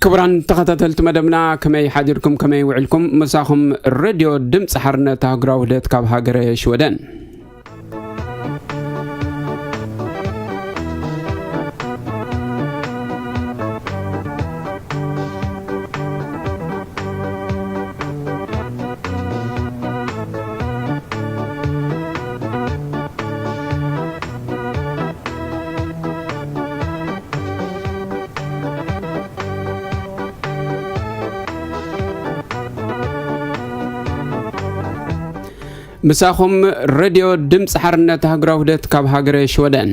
ክቡራን ተኸታተልቲ መደብና፣ ከመይ ሓዲርኩም፣ ከመይ ውዕልኩም? ምሳኹም ሬድዮ ድምፂ ሓርነት ኣህጉራዊ ውህደት ካብ ሃገረ ሽወደን። ምሳኹም ሬድዮ ድምፂ ሓርነት ኣህጉራዊ ውህደት ካብ ሃገረ ሽወደን።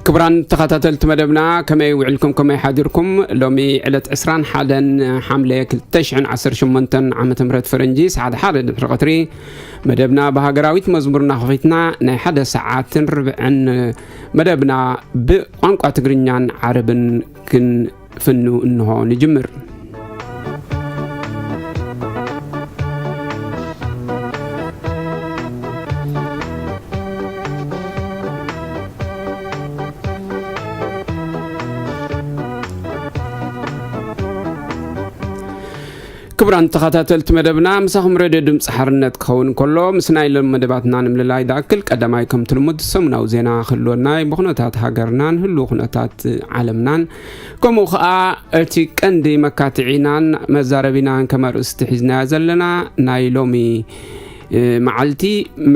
ክቡራን ተኸታተልቲ መደብና፣ ከመይ ውዕልኩም፣ ከመይ ሓዲርኩም? ሎሚ ዕለት ዕስራን ሓደን ሓምለ ክልተ ሽሕን ዓሰርተ ሸሞንተን ዓመተ ምህረት ፈረንጂ፣ ሰዓት ሓደ ድሕሪ ቀትሪ፣ መደብና ብሃገራዊት መዝሙርና ከፊትና፣ ናይ ሓደ ሰዓትን ርብዕን መደብና ብቋንቋ ትግርኛን ዓረብን ክንፍኑ እንሆ ንጅምር። ክቡራን ተኸታተልቲ መደብና፣ ምሳኹም ሬድዮ ድምፂ ሓርነት ክኸውን ከሎ፣ ምስ ናይ ሎም መደባትና ንምልላይ ዝኣክል፣ ቀዳማይ ከምቲ ልሙድ ሰሙናዊ ዜና ክህልወና እዩ። ብኩነታት ሃገርናን ህልው ኩነታት ዓለምናን፣ ከምኡ ኸኣ እቲ ቀንዲ መካትዒናን መዛረቢናን ከም ኣርእስቲ ሒዝናዮ ዘለና፣ ናይ ሎሚ፣ እ፣ መዓልቲ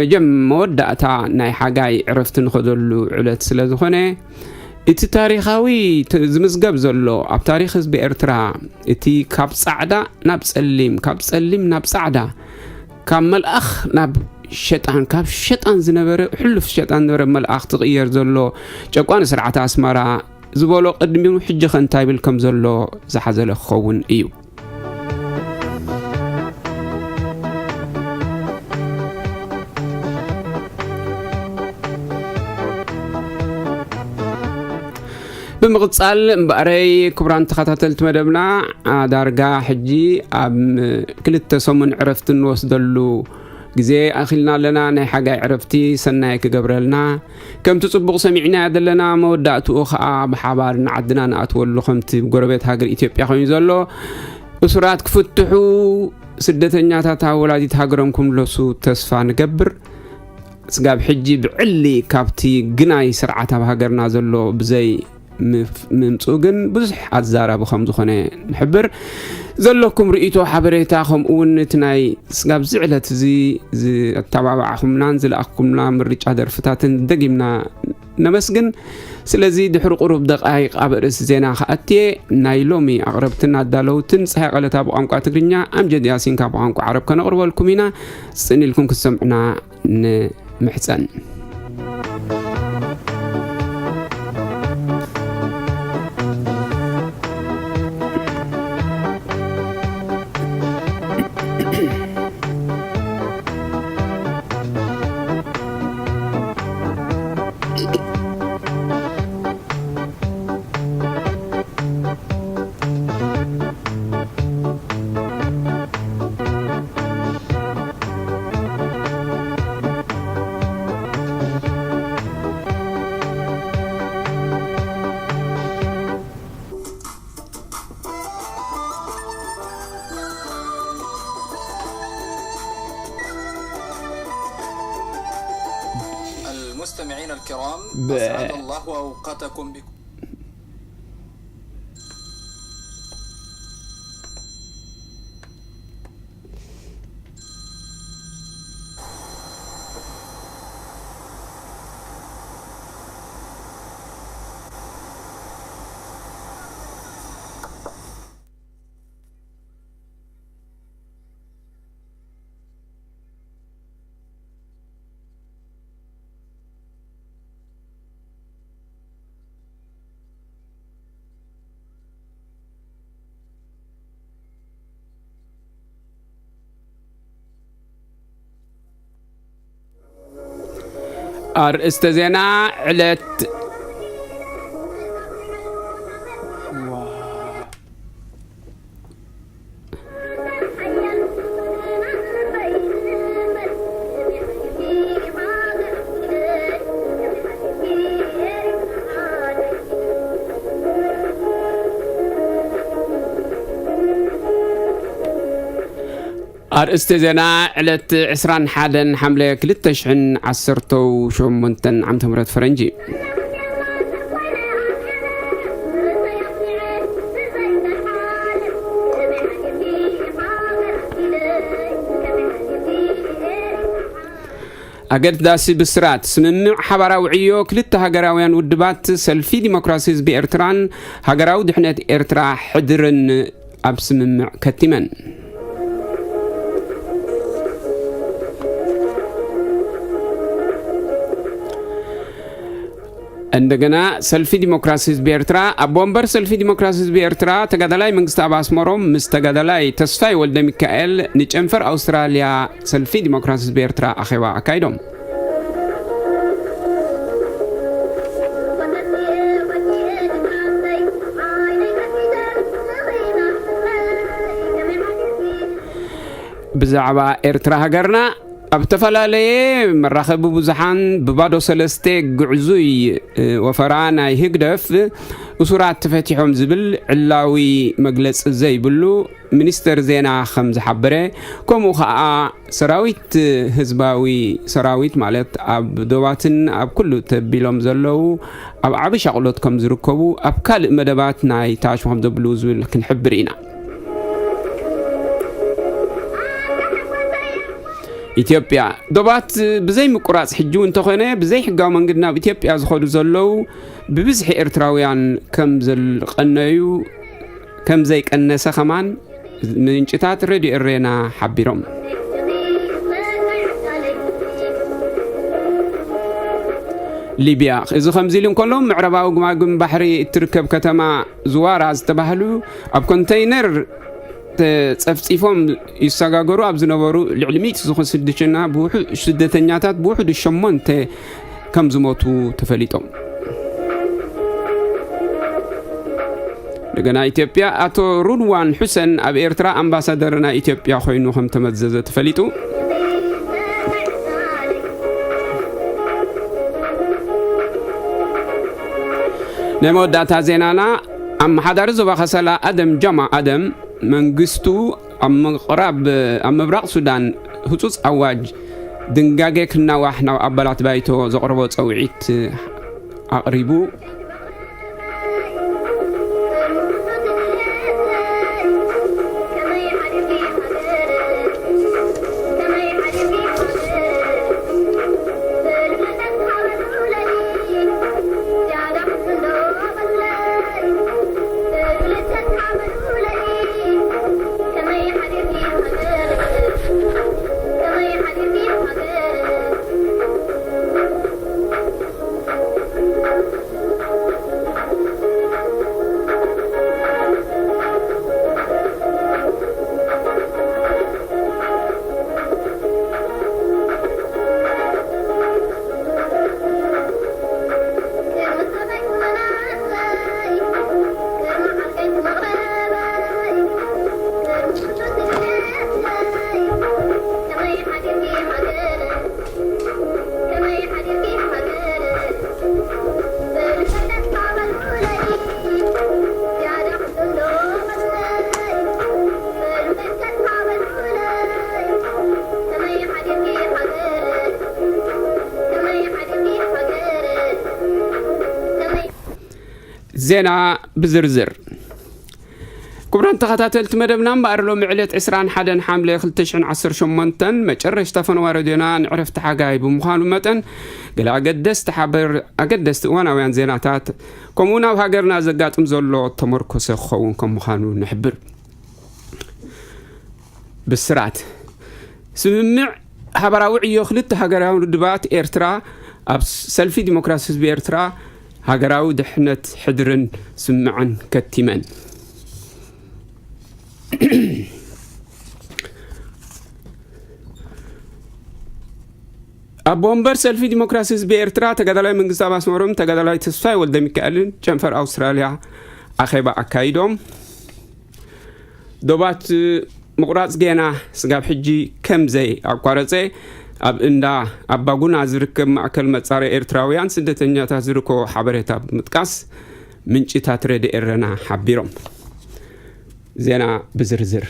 መጀም-፣ መወዳእታ ናይ ሓጋይ ዕረፍቲ ንኸደሉ ዕለት ስለ ዝኾነ፣ እቲ ታሪኻዊ ት-፣ ዝምዝገብ ዘሎ ኣብ ታሪኽ ህዝቢ ኤርትራ፣ እቲ ካብ ጻዕዳ ናብ ጸሊም፣ ካብ ጸሊም ናብ ጻዕዳ፣ ካብ መልኣኽ ናብ ሸጣን፣ ካብ ሸጣን ዝነበረ፣ ሕሉፍ ሸጣን ዝነበረ መልኣኽ ዝቕየር ዘሎ ጨቋኒ ስርዓት ኣስመራ ዝበሎ ቅድሚኡ ሕጂ ኸ እንታይ ይብል ከም ዘሎ ዝሓዘለ ክኸውን እዩ። ብምቕጻል እምበኣረይ፣ ክቡራን ተኸታተልቲ መደብና፣ ኣ፣ ዳርጋ ሕጂ ኣብ ክልተ ሰሙን ዕረፍቲ እንወስደሉ ግዜ ኣኺልና ኣለና። ናይ ሓጋይ ዕረፍቲ ሰናይ ክገብረልና። ከምቲ ጽቡቕ ሰሚዕናዮ ዘለና፣ መወዳእትኡ ኸኣ ብሓባር ንዓድና ንኣትወሉ፣ ከምቲ ጎረቤት ሃገር ኢትዮጵያ ኮይኑ ዘሎ፣ እሱራት ክፍትሑ፣ ስደተኛታት ኣብ ወላዲት ሃገሮም ክምለሱ ተስፋ ንገብር። ስጋብ ሕጂ ብዕሊ ካብቲ ግናይ ስርዓት ኣብ ሃገርና ዘሎ ብዘይ ምፍ-፣ ምምጽኡ ግን ብዙሕ ኣዛራቢ ከም ዝኾነ ንሕብር። ዘለኩም ርእይቶ፣ ሓበሬታ፣ ከምኡ እውን እቲ ናይ ስጋብ እዚ ዕለት እዚ ዘተባባዕኹምናን ዝለኣኽኩምና ምርጫ ደርፍታትን ደጊምና ነመስግን። ስለዚ ድሕሪ ቁሩብ ደቃይቕ ኣብ ርእሲ ዜና ክኣትየ፣ ናይ ሎሚ ኣቕረብትን ኣዳለውትን ፀሃይ ቀለታ ብቋንቋ ትግርኛ፣ ኣምጀድ ያሲንካ ብቋንቋ ዓረብ ከነቕርበልኩም ኢና። ጽን ኢልኩም ክትሰምዑና ንምሕጸን። المستمعين الكرام، ب- أسعد الله أوقاتكم بكل ኣርእስተ ዜና ዕለት ኣርእስተ ዜና ዕለት ዕስራን ሓደን ሓምለ ክልተ ሽሕን ዓሰርተው ሸሞንተን ዓመተ ምህረት ፈረንጂ። ኣገዳሲ ብስራት፣ ስምምዕ ሓባራዊ ዕዮ ክልተ ሃገራውያን ውድባት፣ ሰልፊ ዲሞክራሲ ህዝቢ ኤርትራን ሃገራዊ ድሕነት ኤርትራ ሕድርን ኣብ ስምምዕ ከቲመን። እንደገና ሰልፊ ዲሞክራሲ ህዝቢ ኤርትራ፣ ኣቦ ወንበር ሰልፊ ዲሞክራሲ ህዝቢ ኤርትራ ተጋዳላይ መንግስቲ ኣብ ኣስመሮም ምስ ተጋዳላይ ተስፋይ ወልደ ሚካኤል ንጨንፈር ኣውስትራልያ ሰልፊ ዲሞክራሲ ህዝቢ ኤርትራ ኣኼባ ኣካይዶም። ብዛዕባ ኤርትራ ሃገርና፣ ኣብ ዝተፈላለየ መራኸቢ ብዙሓን ብባዶ ሰለስተ ግዕዙይ፣ እ፣ ወፈራ ናይ ህግደፍ እሱራት ተፈቲሖም ዝብል ዕላዊ መግለጺ ዘይብሉ ሚኒስተር ዜና ከም ዝሓበረ፣ ከምኡ ኸኣ ሰራዊት፣ ህዝባዊ ሰራዊት ማለት ኣብ ዶባትን ኣብ ኩሉ ተቢሎም ዘለዉ ኣብ ዓቢ ሻቕሎት ከም ዝርከቡ ኣብ ካልእ መደባት ናይ ታሽሙ ከም ዘብልዉ ዝብል ክንሕብር ኢና። ኢትዮጵያ፣ ዶባት ብዘይ ምቁራጽ ሕጂ እውን እንተኾነ ብዘይ ሕጋዊ መንገዲ ናብ ኢትዮጵያ ዝኸዱ ዘለዉ ብብዝሒ ኤርትራውያን ከም ዘልቀነዩ፣ ከም ዘይቀነሰ ከማን ምንጭታት ሬድዮ ኤሬና ሓቢሮም። ሊብያ፣ እዚ ከምዚ ኢሉ እንከሎ፣ ምዕራባዊ ግማግም ባሕሪ እትርከብ ከተማ ዝዋራ ዝተባህሉ ኣብ ኮንተይነር ተጸፍጺፎም ይሰጋገሩ ኣብ ዝነበሩ ልዕሊ ሚእቲ ዝኾኑ ስደተኛ ብውሑ-፣ ስደተኛታት ብውሕዱ ሸሞንተ ከም ዝሞቱ ተፈሊጦም። እንደገና ኢትዮጵያ፣ ኣቶ ሩድዋን ሑሰን ኣብ ኤርትራ ኣምባሳደር ናይ ኢትዮጵያ ኮይኑ ከም ተመዘዘ ተፈሊጡ። ናይ መወዳእታ ዜናና፣ ኣመሓዳሪ ዞባ ከሰላ ኣደም ጃማ ኣደም መንግስቱ ኣብ ምቕራብ፣ ኣብ ምብራቕ ሱዳን ህጹጽ ኣዋጅ ድንጋጌ ክናዋሕ ናብ ኣባላት ባይቶ ዘቕረቦ ጸውዒት ኣቕሪቡ። ዜና ብዝርዝር። ክቡራን ተኸታተልቲ መደብና፣ እምበኣር ሎሚ ዕለት ዕስራን ሓደን ሓምለ ክልተ ሽሕን ዓሰርተ ሸሞንተን መጨረሽታ ፈነዋ ሬድዮና ንዕረፍቲ ሓጋይ ብምዃኑ መጠን፣ ገለ ኣገደስቲ ሓበር-፣ ኣገደስቲ እዋናውያን ዜናታት፣ ከምኡ ናብ ሃገርና ዘጋጥም ዘሎ ተመርኮሰ ክኸውን ከም ምዃኑ ንሕብር። ብስራት፣ ስምምዕ ሓባራዊ ዕዮ ክልተ ሃገራዊ ውድባት ኤርትራ ኣብ ሰልፊ ዲሞክራሲ ህዝቢ ኤርትራ፣ ሃገራዊ ድሕነት ሕድርን ስምምዕን ከቲመን። ኣቦ ወንበር ሰልፊ ዲሞክራሲ ህዝቢ ኤርትራ ተጋዳላይ መንግስቱ ኣብ ኣስመሮም ተጋዳላይ ተስፋይ ወልደ ሚካኤልን ጨንፈር ኣውስትራልያ ኣኼባ ኣካይዶም። ዶባት ምቑራጽ ጌና ስጋብ ሕጂ ከም ዘይ ኣቋረጸ ኣብ እንዳ ኣባጉና ዝርከብ ማእከል መጻረዪ ኤርትራውያን ስደተኛታት ዝርከቦ ሓበሬታ ብምጥቃስ ምንጭታት ሬድዮ ኤረና ሓቢሮም። ዜና ብዝርዝር።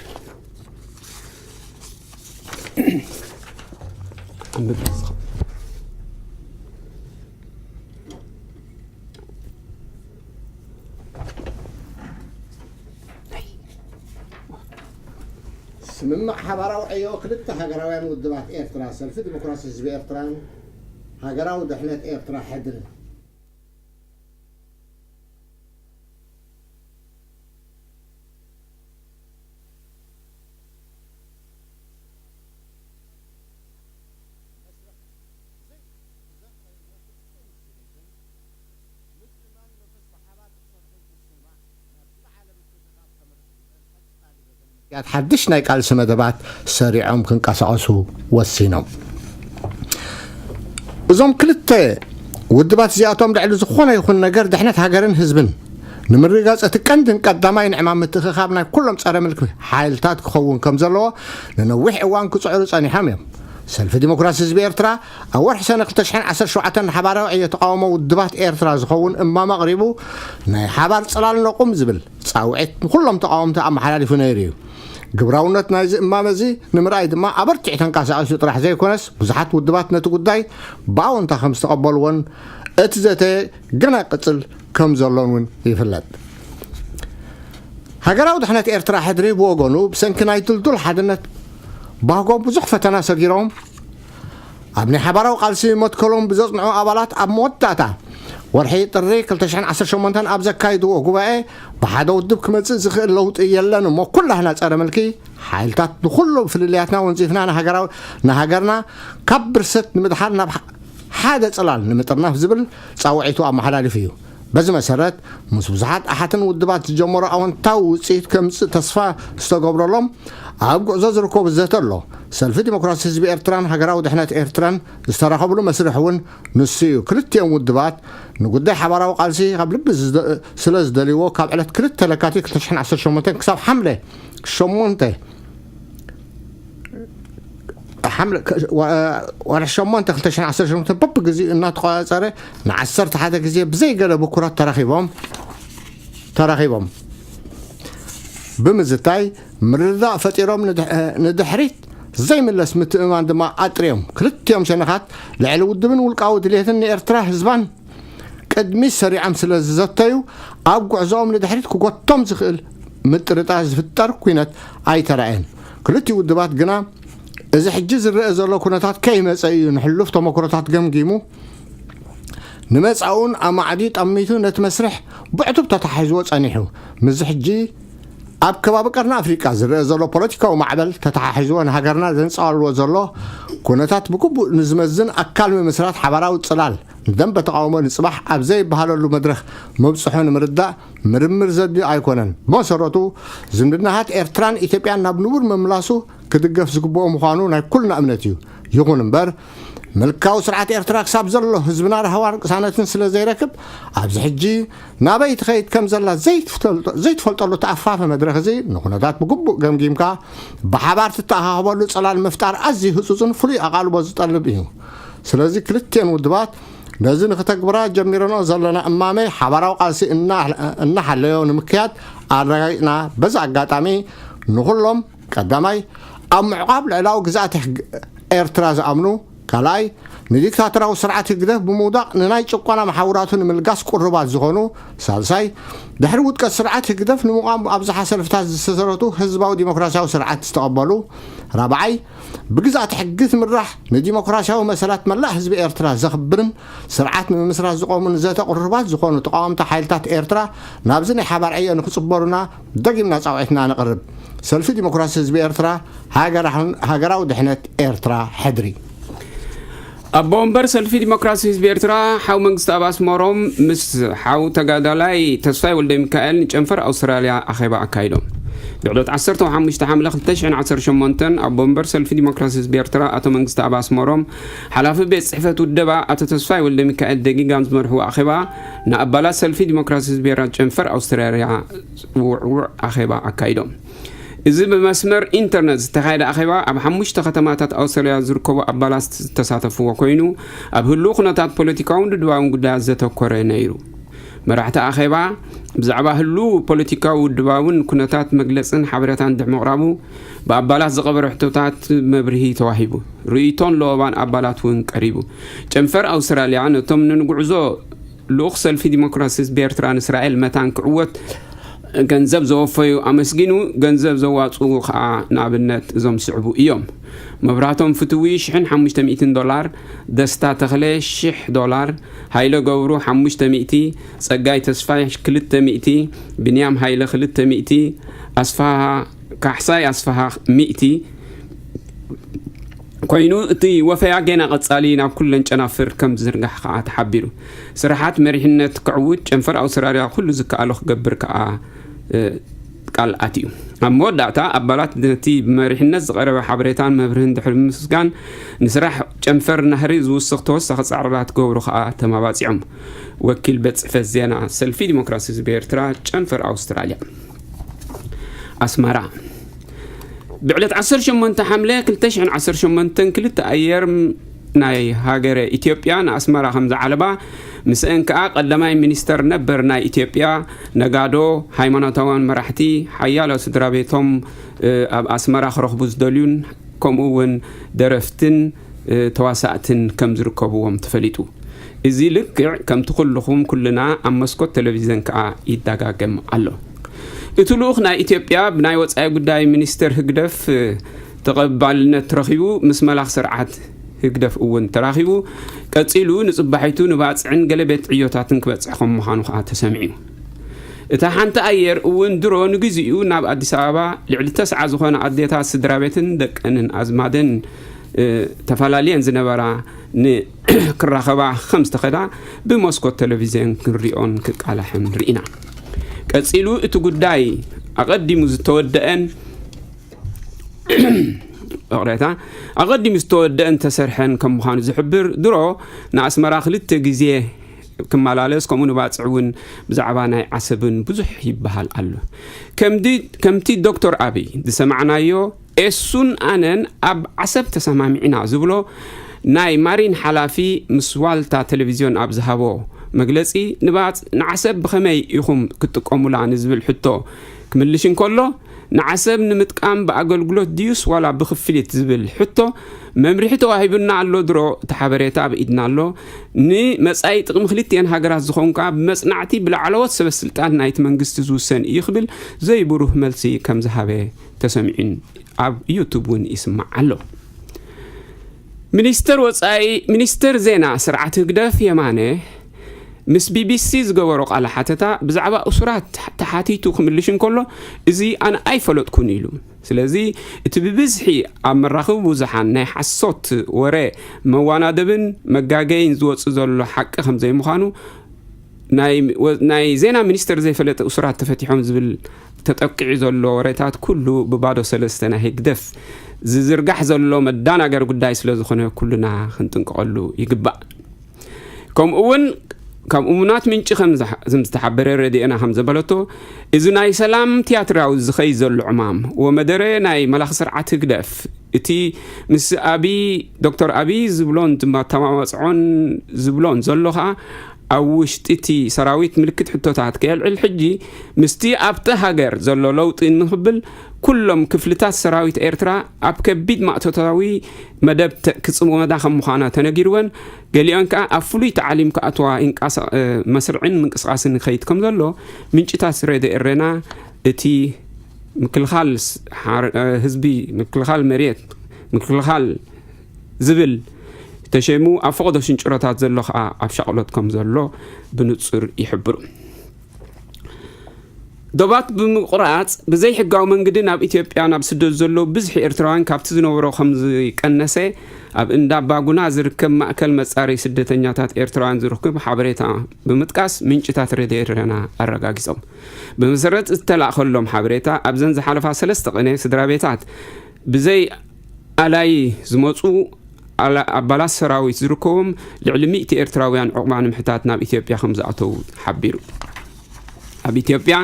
ኣንብብ እስኻ። ስምምዕ ሓባራዊ ዕዮ ክልተ ሃገራውያን ውድባት ኤርትራ፣ ሰልፊ ዲሞክራሲ ህዝቢ ኤርትራን ሃገራዊ ድሕነት ኤርትራ፣ ሕድሪ። ምክያድ ሓድሽ ናይ ቃልሲ መደባት ሰሪዖም ክንቀሳቐሱ ወሲኖም። እዞም ክልተ ውድባት እዚኣቶም ልዕሊ ዝኾነ ይኹን ነገር ድሕነት ሃገርን ህዝብን ንምርግጋጽ እቲ ቀንድን ቀዳማይን ዕማም ምትእኽኻብ ናይ ኩሎም ጸረ ምልኪ ሓይልታት ክኸውን ከም ዘለዎ ንነዊሕ እዋን ክጽዕሩ ጸኒሖም እዮም። ሰልፊ ዲሞክራሲ ህዝቢ ኤርትራ ኣብ ወርሒ ሰነ ክልተ ሽሕን ዓሰርተ ሸውዓተን ንሓባራዊ ዕዮ ተቓውሞ ውድባት ኤርትራ ዝኸውን እማመ ኣቕሪቡ ናይ ሓባር ጽላል ነቑም ዝብል ጻውዒት ንኩሎም ተቓወምቲ ኣመሓላሊፉ ነይሩ እዩ። ግብራውነት ናይዚ እማመ እዚ ንምርኣይ ድማ ኣበርቲዑ ተንቀሳቒሱ ጥራሕ ዘይኮነስ ብዙሓት ውድባት ነቲ ጉዳይ ብኣወንታ ከም ዝተቐበልዎን እቲ ዘተ ገና ይቕጽል ከም ዘሎን እውን ይፍለጥ። ሃገራዊ ድሕነት ኤርትራ ሕድሪ ብወገኑ ብሰንኪ ናይ ድልዱል ሓድነት ባህጎ ብዙሕ ፈተና ሰጊሮም ኣብ ናይ ሓባራዊ ቃልሲ መትከሎም ብዘጽንዑ ኣባላት ኣብ መወዳእታ ወርሒ ጥሪ ክልተ ሽሕን ዓሰርተ ሸሞንተን ኣብ ዘካይድዎ ጉባኤ ብሓደ ውድብ ክመጽእ ዝኽእል ለውጢ የለን እሞ ኩላህና ጸረ ምልኪ ሓይልታት ንኹሉ ፍልልያትና ወንጺፍና ንሃገራዊ ንሃገርና ካብ ብርሰት ንምድሓር ናብ ሓደ ጽላል ንምጥርናፍ ዝብል ጻውዒቱ ኣመሓላሊፉ እዩ። በዚ መሰረት ምስ ብዙሓት ኣሓትን ውድባት ዝጀመሮ ኣወንታዊ ውፅኢት ከምፅእ ተስፋ ዝተገብረሎም ኣብ ጉዕዞ ዝርከቡ ዘተ ኣሎ። ሰልፊ ዲሞክራሲ ህዝቢ ኤርትራን ሃገራዊ ድሕነት ኤርትራን ዝተራኸብሉ መስርሕ እውን ንሱ እዩ። ክልቲኦም ውድባት ንጉዳይ ሓባራዊ ቃልሲ ካብ ልቢ ስለ ዝደልይዎ ካብ ዕለት ክልተ ለካቲት ክልተ ሽሕን ዓሰርተ ሸሞንተን ክሳብ ሓምለ ሸሞንተ ሓምለ ወርሒ ሸሞንተ ክልተ ሽሕን ዓሰርተ ሸሞንተ በብግዜኡ እናተቆፃፀረ ንዓሰርተ ሓደ ግዜ ብዘይገለ ብኩራት ተራኺቦም ተራኺቦም ብምዝታይ ምርድዳእ ፈጢሮም ንድሕሪት ዘይምለስ ምትእምማን ድማ ኣጥርዮም ክልቲኦም ሸነኻት ልዕሊ ውድብን ውልቃዊ ድሌትን ንኤርትራ ህዝባን ቅድሚት ሰሪዖም ስለ ዝዘተዩ ኣብ ጉዕዞኦም ንድሕሪት ክጎቶም ዝኽእል ምጥርጣር ዝፍጠር ኩነት ኣይተራእየን። ክልቲኡ ውድባት ግና እዚ ሕጂ ዝረአ ዘሎ ኩነታት ከይመጸ እዩ ንሕሉፍ ተመክሮታት ገምጊሙ ንመጻኡን ኣማዕድዩ ጠሚቱ ነቲ መስርሕ ብዕቱብ ተታሒዝዎ ጸኒሑ። ምስዚ ሕጂ ኣብ ከባቢ ቀርኒ ኣፍሪቃ ዝረአ ዘሎ ፖለቲካዊ ማዕበል ተተሓሒዝዎ ንሃገርና ዘንጸባርዎ ዘሎ ኩነታት ብግቡእ ንዝመዝን ኣካል ምምስራት ሓባራዊ ጽላል ንደንበ ተቓውሞ ንጽባሕ ኣብ ዘይበሃለሉ መድረኽ ምብጽሑ ንምርዳእ ምርምር ዘድልዮ ኣይኮነን። ብመሰረቱ ዝምድናታት ኤርትራን ኢትዮጵያን ናብ ንቡር ምምላሱ ክድገፍ ዝግብኦ ምዃኑ ናይ ኩልና እምነት እዩ። ይኹን እምበር ምልካዊ ስርዓት ኤርትራ ክሳብ ዘሎ ህዝብና ራህዋን ቅሳነትን ስለ ዘይረክብ ኣብዚ ሕጂ ናበይ ትኸይድ ከም ዘላ ዘይትፈልጠሉ ተኣፋፈ መድረኽ እዚ ንኩነታት ብግቡእ ገምጊምካ ብሓባር ትተኣኻኸበሉ ጽላል ምፍጣር ኣዝዩ ህጹጽን ፍሉይ ኣቓልቦ ዝጠልብ እዩ። ስለዚ ክልቲኤን ውድባት ነዚ ንክተግብራ ጀሚረኖ ዘለና እማመ ሓባራዊ ቃልሲ እናሓለዮ ንምክያድ ኣረጋጊጽና በዚ ኣጋጣሚ ንኹሎም ቀዳማይ ኣብ ምዕቋብ ልዕላዊ ግዝኣት ኤርትራ ዝኣምኑ ካልኣይ ንዲክታተራዊ ስርዓት ህግደፍ ብምውዳቕ ንናይ ጭቆና መሓውራቱ ንምልጋስ ቅሩባት ዝኾኑ ሳልሳይ ድሕሪ ውድቀት ስርዓት ህግደፍ ንምቋም ብኣብዝሓ ሰልፍታት ዝተሰረቱ ህዝባዊ ዲሞክራሲያዊ ስርዓት ዝተቐበሉ ራብዓይ ብግዝኣት ሕጊ ትምራሕ ንዲሞክራሲያዊ መሰላት መላእ ህዝቢ ኤርትራ ዘኽብርን ስርዓት ንምምስራት ዝቖሙን ዘተ ቅሩባት ዝኾኑ ተቓወምቲ ሓይልታት ኤርትራ ናብዚ ናይ ሓባር ዕዮ ንክጽበሩና ደጊምና ጻውዒትና ነቕርብ። ሰልፊ ዲሞክራሲ ህዝቢ ኤርትራ ሃገራዊ ድሕነት ኤርትራ ሕድሪ። ኣቦ ወንበር ሰልፊ ዲሞክራሲ ህዝቢ ኤርትራ ሓው መንግስቲ ኣብ ኣስመሮም ምስ ሓው ተጋዳላይ ተስፋይ ወልደ ሚካኤል ንጨንፈር ኣውስትራልያ ኣኼባ ኣካይዶም። ብዕለት ዓሰርተ ሓሙሽተ ሓምለ ክልተ ሽሕን ዓሰርተ ሸሞንተን ኣቦ ወንበር ሰልፊ ዲሞክራሲ ህዝቢ ኤርትራ ኣቶ መንግስቲ ኣብ ኣስመሮም ሓላፊ ቤት ጽሕፈት ውደባ ኣቶ ተስፋይ ወልደ ሚካኤል ደጊጋም ዝመርሕዎ ኣኼባ ንኣባላት ሰልፊ ዲሞክራሲ ህዝቢ ኤርትራ ጨንፈር ኣውስትራልያ ውዕውዕ ኣኼባ ኣካይዶም። እዚ ብመስመር ኢንተርነት ዝተኻየደ ኣኼባ ኣብ ሓሙሽተ ከተማታት ኣውስትራልያ ዝርከቡ ኣባላት ዝተሳተፍዎ ኮይኑ ኣብ ህልው ኩነታት ፖለቲካውን ውድባውን ጉዳያት ዘተኮረ ነይሩ። መራሕቲ ኣኼባ ብዛዕባ ህሉ ፖለቲካዊ ውድባውን ኩነታት መግለጽን ሓበሬታን ድሕሪ ምቕራቡ፣ ብኣባላት ዝቐበረ ሕቶታት መብርሂ ተዋሂቡ። ርእይቶን ለወባን ኣባላት እውን ቀሪቡ። ጨንፈር ኣውስትራልያ ነቶም ንንጉዕዞ ልኡኽ ሰልፊ ዲሞክራሲ ህዝቢ ኤርትራ ንእስራኤል መታን ክዕወት ገንዘብ ዘወፈዩ ኣመስጊኑ፣ ገንዘብ ዘዋጽኡ ከኣ ንኣብነት እዞም ዝስዕቡ እዮም። መብራህቶም ፍትዊ ሽሕን ሓሙሽተ ሚእትን ዶላር፣ ደስታ ተኽለ ሽሕ ዶላር፣ ሃይለ ገብሩ ሓሙሽተ ሚእቲ፣ ጸጋይ ተስፋይ ክልተ ሚእቲ፣ ብንያም ሃይለ ክልተ ሚእቲ፣ ኣስፋሃ ካሕሳይ ኣስፋሃ ሚእቲ ኮይኑ፣ እቲ ወፈያ ጌና ቀጻሊ ናብ ኩለን ጨናፍር ከም ዝዝርጋሕ ከኣ ተሓቢሩ። ስራሓት መሪሕነት ክዕውት ጨንፈር ኣውስትራልያ ኩሉ ዝከኣሎ ክገብር ከኣ ቃል ኣትዩ። ኣብ መወዳእታ ኣባላት ነቲ ብመሪሕነት ዝቐረበ ሓበሬታን መብርህን ድሕሪ ምስጋን፣ ንስራሕ ጨንፈር ናህሪ ዝውስኽ ተወሳኺ ጻዕርታት ክገብሩ ከኣ ተማባጺዖም። ወኪል ቤት ጽሕፈት ዜና ሰልፊ ዲሞክራሲ ህዝቢ ኤርትራ ጨንፈር ኣውስትራልያ። ኣስመራ። ብዕለት ዓሰርተ ሸሞንተ ሓምለ ክልተ ሽሕን ዓሰርተ ሸሞንተን ክልተ ኣየር ናይ ሃገረ ኢትዮጵያ ንኣስመራ ከም ዝዓለባ፣ ምስአን ከኣ ቀዳማይ ሚኒስተር ነበር ናይ ኢትዮጵያ፣ ነጋዶ፣ ሃይማኖታውያን መራሕቲ፣ ሓያሎ ስድራ ቤቶም ኣብ ኣስመራ ክረኽቡ ዝደልዩን ከምኡ እውን ደረፍትን ተዋሳእትን ከም ዝርከብዎም ተፈሊጡ። እዚ ልክዕ ከምቲ ኩልኹም ኩልና ኣብ መስኮት ቴሌቪዝን ከኣ ይደጋገም ኣሎ። እቲ ልኡኽ ናይ ኢትዮጵያ ብናይ ወጻኢ ጉዳይ ሚኒስትር ህግደፍ ተቐባልነት ረኺቡ ምስ መላኽ ስርዓት ህግደፍ እውን ተራኺቡ፣ ቀጺሉ ንጽባሒቱ ንባጽዕን ገለ ቤት ዕዮታትን ክበጽሕ ከም ምዃኑ ከኣ ተሰሚዑ። እታ ሓንቲ ኣየር እውን ድሮ ንግዚኡ ናብ ኣዲስ ኣበባ ልዕሊ ተስዓ ዝኾነ ኣዴታት ስድራ ቤትን ደቀንን ኣዝማደን ተፈላለየን ዝነበራ ንክራኸባ ከም ዝተኸዳ ብመስኮት ቴሌቪዝን ክንሪኦን ክቃላሕን ርኢና። ቀጺሉ እቲ ጉዳይ ኣቐዲሙ ዝተወደአን ይቕሬታ ኣቐዲሙ ዝተወደአን ተሰርሐን ከም ምዃኑ ዝሕብር ድሮ ንኣስመራ ክልተ ግዜ ክመላለስ ከምኡ ንባፅዕ እውን ብዛዕባ ናይ ዓሰብን ብዙሕ ይበሃል ኣሎ። ከምቲ ዶክተር ኣብይ ዝሰማዕናዮ ኤሱን ኣነን ኣብ ዓሰብ ተሰማሚዕና ዝብሎ ናይ ማሪን ሓላፊ ምስ ዋልታ ቴሌቪዝዮን ኣብ ዝሃቦ መግለፂ ንባፅ ንዓሰብ ብኸመይ ኢኹም ክትጥቀሙላ ንዝብል ሕቶ ክምልሽ እንከሎ ንዓሰብ ንምጥቃም ብኣገልግሎት ድዩስ ዋላ ብክፍሊት ዝብል ሕቶ መምርሒ ተዋሂቡና ኣሎ ድሮ እቲ ሓበሬታ ኣብ ኢድና ኣሎ ንመጻኢ ጥቕሚ ክልቲኤን ሃገራት ዝኾንካ ብመጽናዕቲ ብላዕለዎት ሰበስልጣን ናይቲ መንግስቲ ዝውሰን እዩ ክብል ዘይብሩህ መልሲ ከም ዝሃበ ተሰሚዑን ኣብ ዩቱብ እውን ይስማዕ ኣሎ። ሚኒስተር ወጻኢ ሚኒስተር ዜና ስርዓት ህግደፍ የማነ ምስ ቢቢሲ ዝገበሮ ቃለ ሓተታ ብዛዕባ እሱራት ተሓቲቱ ክምልሽ እንከሎ እዚ ኣነ ኣይፈለጥኩን ኢሉ። ስለዚ እቲ ብብዝሒ ኣብ መራኽቢ ብዙሓን ናይ ሓሶት ወረ መዋናደብን መጋገይን ዝወጽእ ዘሎ ሓቂ ከም ዘይምዃኑ ናይ ዜና ሚኒስተር ዘይፈለጠ እሱራት ተፈቲሖም ዝብል ተጠቂዑ ዘሎ ወረታት ኩሉ ብባዶ ሰለስተ ናይ ህግደፍ ዝዝርጋሕ ዘሎ መዳናገር ጉዳይ ስለ ዝኾነ ኩልና ክንጥንቀቐሉ ይግባእ። ከምኡ እውን ካብ እሙናት ምንጪ ከም ዝተሓበረ ረድኤና ከም ዘበለቶ እዚ ናይ ሰላም ቲያትራዊ ዝኸይ ዘሎ ዕማም ወመደረ ናይ መላኺ ስርዓት ህግደፍ እቲ ምስ ኣቢ ዶክተር ኣቢ ዝብሎን ዝማተማመፅዖን ዝብሎን ዘሎ ከዓ ኣብ ውሽጢ እቲ ሰራዊት ምልክት ሕቶታት ከየልዕል ሕጂ ምስቲ ኣብቲ ሃገር ዘሎ ለውጢ ንክብል ኩሎም ክፍልታት ሰራዊት ኤርትራ ኣብ ከቢድ ማእቶታዊ መደብ ክጽመዳ ከም ምዃና ተነጊርወን ገሊኦን ከኣ ኣብ ፍሉይ ተዓሊም ክኣትዋ መስርዕን ምንቅስቃስን ይኸይድ ከም ዘሎ ምንጭታት ሬድዮ ኤረና እቲ ምክልኻል ህዝቢ ምክልኻል መሬት ምክልኻል ዝብል ተሸይሙ ኣብ ፈቐዶ ሽንጭሮታት ዘሎ ከኣ ኣብ ሻቕሎት ከም ዘሎ ብንጹር ይሕብሩ። ዶባት ብምቁራጽ ብዘይሕጋዊ መንገዲ ናብ ኢትዮጵያ ናብ ስደት ዘሎ ብዝሒ ኤርትራውያን ካብቲ ዝነበሮ ከም ዝቀነሰ ኣብ እንዳባጉና ዝርከብ ማእከል መጻረይ ስደተኛታት ኤርትራውያን ዝርክብ ሓበሬታ ብምጥቃስ ምንጭታት ሬድዮ ኤረና ኣረጋጊጾም። ብመሰረት ዝተላእኸሎም ሓበሬታ ኣብዘን ዝሓለፋ ሰለስተ ቅነ ስድራ ቤታት ብዘይ ኣላይ ዝመጹ ኣባላት ሰራዊት ዝርከቦም ልዕሊ ሚእቲ ኤርትራውያን ዕቑባ ንምሕታት ናብ ኢትዮጵያ ከም ዝኣተዉ ሓቢሩ። ኣብ ኢትዮጵያ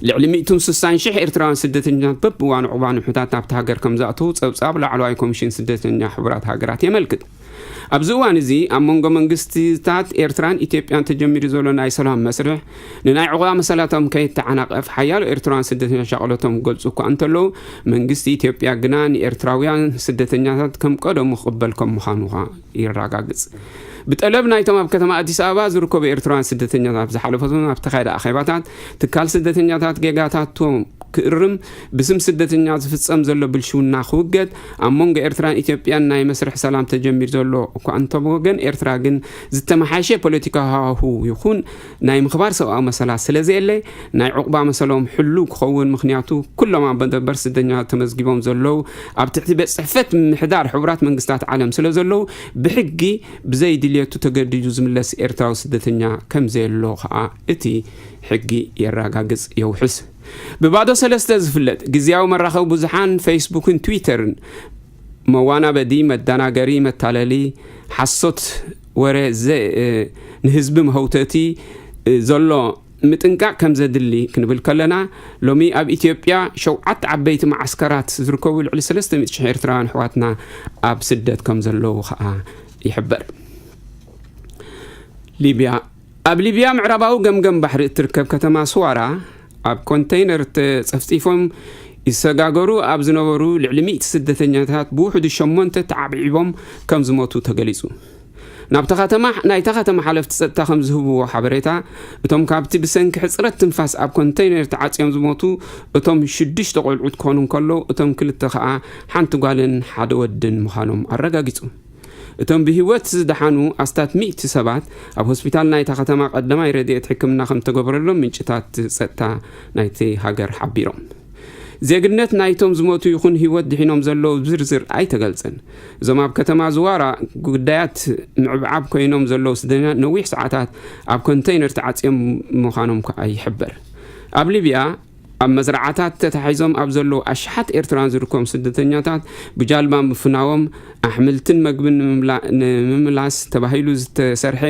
ልዕሊ ሚእትን ስሳን ሽሕ ኤርትራውያን ስደተኛታት በብእዋኑ ዕቑባ ንምሕታት ናብቲ ሃገር ከም ዝኣተዉ ጸብጻብ ላዕለዋይ ኮሚሽን ስደተኛ ሕቡራት ሃገራት የመልክት። ኣብዚ እዋን እዚ ኣብ መንጎ መንግስታት ኤርትራን ኢትዮጵያን ተጀሚሩ ዘሎ ናይ ሰላም መስርሕ ንናይ ዕቑባ መሰላቶም ከይተዓናቐፍ ሓያሎ ኤርትራውያን ስደተኛታት ሻቕሎቶም ክገልጹ እኳ እንተለዉ፣ መንግስቲ ኢትዮጵያ ግና ንኤርትራውያን ስደተኛታት ከም ቀደሙ ክቕበል ከም ምዃኑ ኸኣ የረጋግጽ። ብጠለብ ናይቶም ኣብ ከተማ ኣዲስ ኣበባ ዝርከቡ ኤርትራውያን ስደተኛታት ኣብ ዝሓለፈ ሰሙን ኣብ ተኻየደ ኣኼባታት፣ ትካል ስደተኛታት ጌጋታቶም ክእርም፣ ብስም ስደተኛ ዝፍጸም ዘሎ ብልሽውና ክውገድ፣ ኣብ መንጎ ኤርትራን ኢትዮጵያን ናይ መስርሕ ሰላም ተጀሚሩ ዘሎ እኳ እንተወገን፣ ኤርትራ ግን ዝተመሓሸ ፖለቲካዊ ሃዋሁ ይኹን ናይ ምኽባር ሰብኣዊ መሰላት ስለ ዘየለ፣ ናይ ዕቑባ መሰሎም ሕሉው ክኸውን፣ ምኽንያቱ ኩሎም ኣብ መደበር ስደተኛታት ተመዝጊቦም ዘለዉ ኣብ ትሕቲ ቤት ጽሕፈት ምምሕዳር ሕቡራት መንግስታት ዓለም ስለ ዘለዉ፣ ብሕጊ ብዘይ ድልየቱ ተገዲዱ ዝምለስ ኤርትራዊ ስደተኛ ከም ዘየሎ ኸኣ እቲ ሕጊ የረጋግጽ፣ የውሕስ። ብባዶ ሰለስተ ዝፍለጥ ግዝያዊ መራኸቢ ብዙሓን ፌስቡክን ትዊተርን መዋናበዲ፣ መደናገሪ፣ መታለሊ፣ ሓሶት ወረ ዘ-፣ ንህዝቢ መህውተቲ ዘሎ ምጥንቃቕ ከም ዘድሊ ክንብል ከለና፣ ሎሚ ኣብ ኢትዮጵያ ሸውዓተ ዓበይቲ መዓስከራት ዝርከቡ ልዕሊ ሰለስተ ሚእቲ ሽሕ ኤርትራውያን ኣሕዋትና ኣብ ስደት ከም ዘለዉ ኸኣ ይሕበር። ሊብያ። ኣብ ሊብያ ምዕራባዊ ገምገም ባሕሪ እትርከብ ከተማ ስዋራ ኣብ ኮንተይነር ተጸፍጺፎም ይሰጋገሩ ኣብ ዝነበሩ ልዕሊ ሚእቲ ስደተኛታት ብውሕዱ ሸሞንተ ተዓብዒቦም ከም ዝሞቱ ተገሊጹ። ናብታ ከተማ፣ ናይታ ከተማ ሓለፍቲ ጸጥታ ከም ዝህብዎ ሓበሬታ፣ እቶም ካብቲ ብሰንኪ ሕጽረት ትንፋስ ኣብ ኮንተይነር ተዓጽዮም ዝሞቱ እቶም ሽዱሽተ ቆልዑት ክኾኑ እንከለዉ፣ እቶም ክልተ ከኣ ሓንቲ ጓልን ሓደ ወድን ምዃኖም ኣረጋጊጹ። እቶም ብህይወት ዝደሓኑ ኣስታት ሚእቲ ሰባት ኣብ ሆስፒታል ናይታ ከተማ ቀዳማይ ረድኤት ሕክምና ከም ተገብረሎም ምንጭታት ጸጥታ ናይቲ ሃገር ሓቢሮም። ዜግነት ናይቶም ዝሞቱ ይኹን ህይወት ድሒኖም ዘለዉ ብዝርዝር ኣይተገልጸን። እዞም ኣብ ከተማ ዝዋራ ጉዳያት ምዕብዓብ ኮይኖም ዘለዉ ስደተኛታት ነዊሕ ሰዓታት ኣብ ኮንተይነር ተዓጽዮም ምዃኖም ከኣ ይሕበር። ኣብ ሊብያ ኣብ መዝረዓታት ተታሒዞም ኣብ ዘለዉ ኣሽሓት ኤርትራውያን ዝርከቦም ስደተኛታት ብጃልባ ምፍናዎም፣ ኣሕምልትን መግብን ንምምላ-፣ ንምምላስ ተባሂሉ ዝተሰርሐ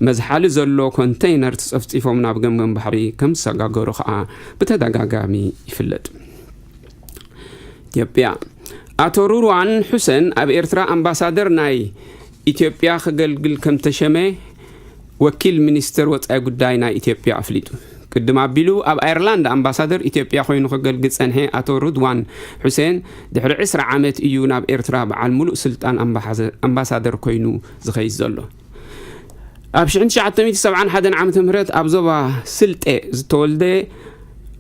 መዝሓሊ ዘሎ ኮንተይነር ተጸፍጺፎም ናብ ገምገም ባሕሪ ከም ዝሰጋገሩ ከኣ ብተደጋጋሚ ይፍለጥ። ኢትዮጵያ። ኣቶ ሩድዋን ሑሰን ኣብ ኤርትራ ኣምባሳደር ናይ ኢትዮጵያ ከገልግል ከም ተሸመ ወኪል ሚኒስተር ወጻኢ ጉዳይ ናይ ኢትዮጵያ ኣፍሊጡ። ቅድም ኣቢሉ ኣብ ኣየርላንድ ኣምባሳደር ኢትዮጵያ ኮይኑ ከገልግል ጸንሐ ኣቶ ሩድዋን ሑሴን ድሕሪ ዕስራ ዓመት እዩ ናብ ኤርትራ በዓል ሙሉእ ስልጣን ኣምባሓዘ-፣ ኣምባሳደር ኮይኑ ዝኸይድ ዘሎ። ኣብ ሽሕን ትሽዓተ ሚእቲ ሰብዓን ሓደን ዓመተ ምህረት ኣብ ዞባ ስልጤ ዝተወልደ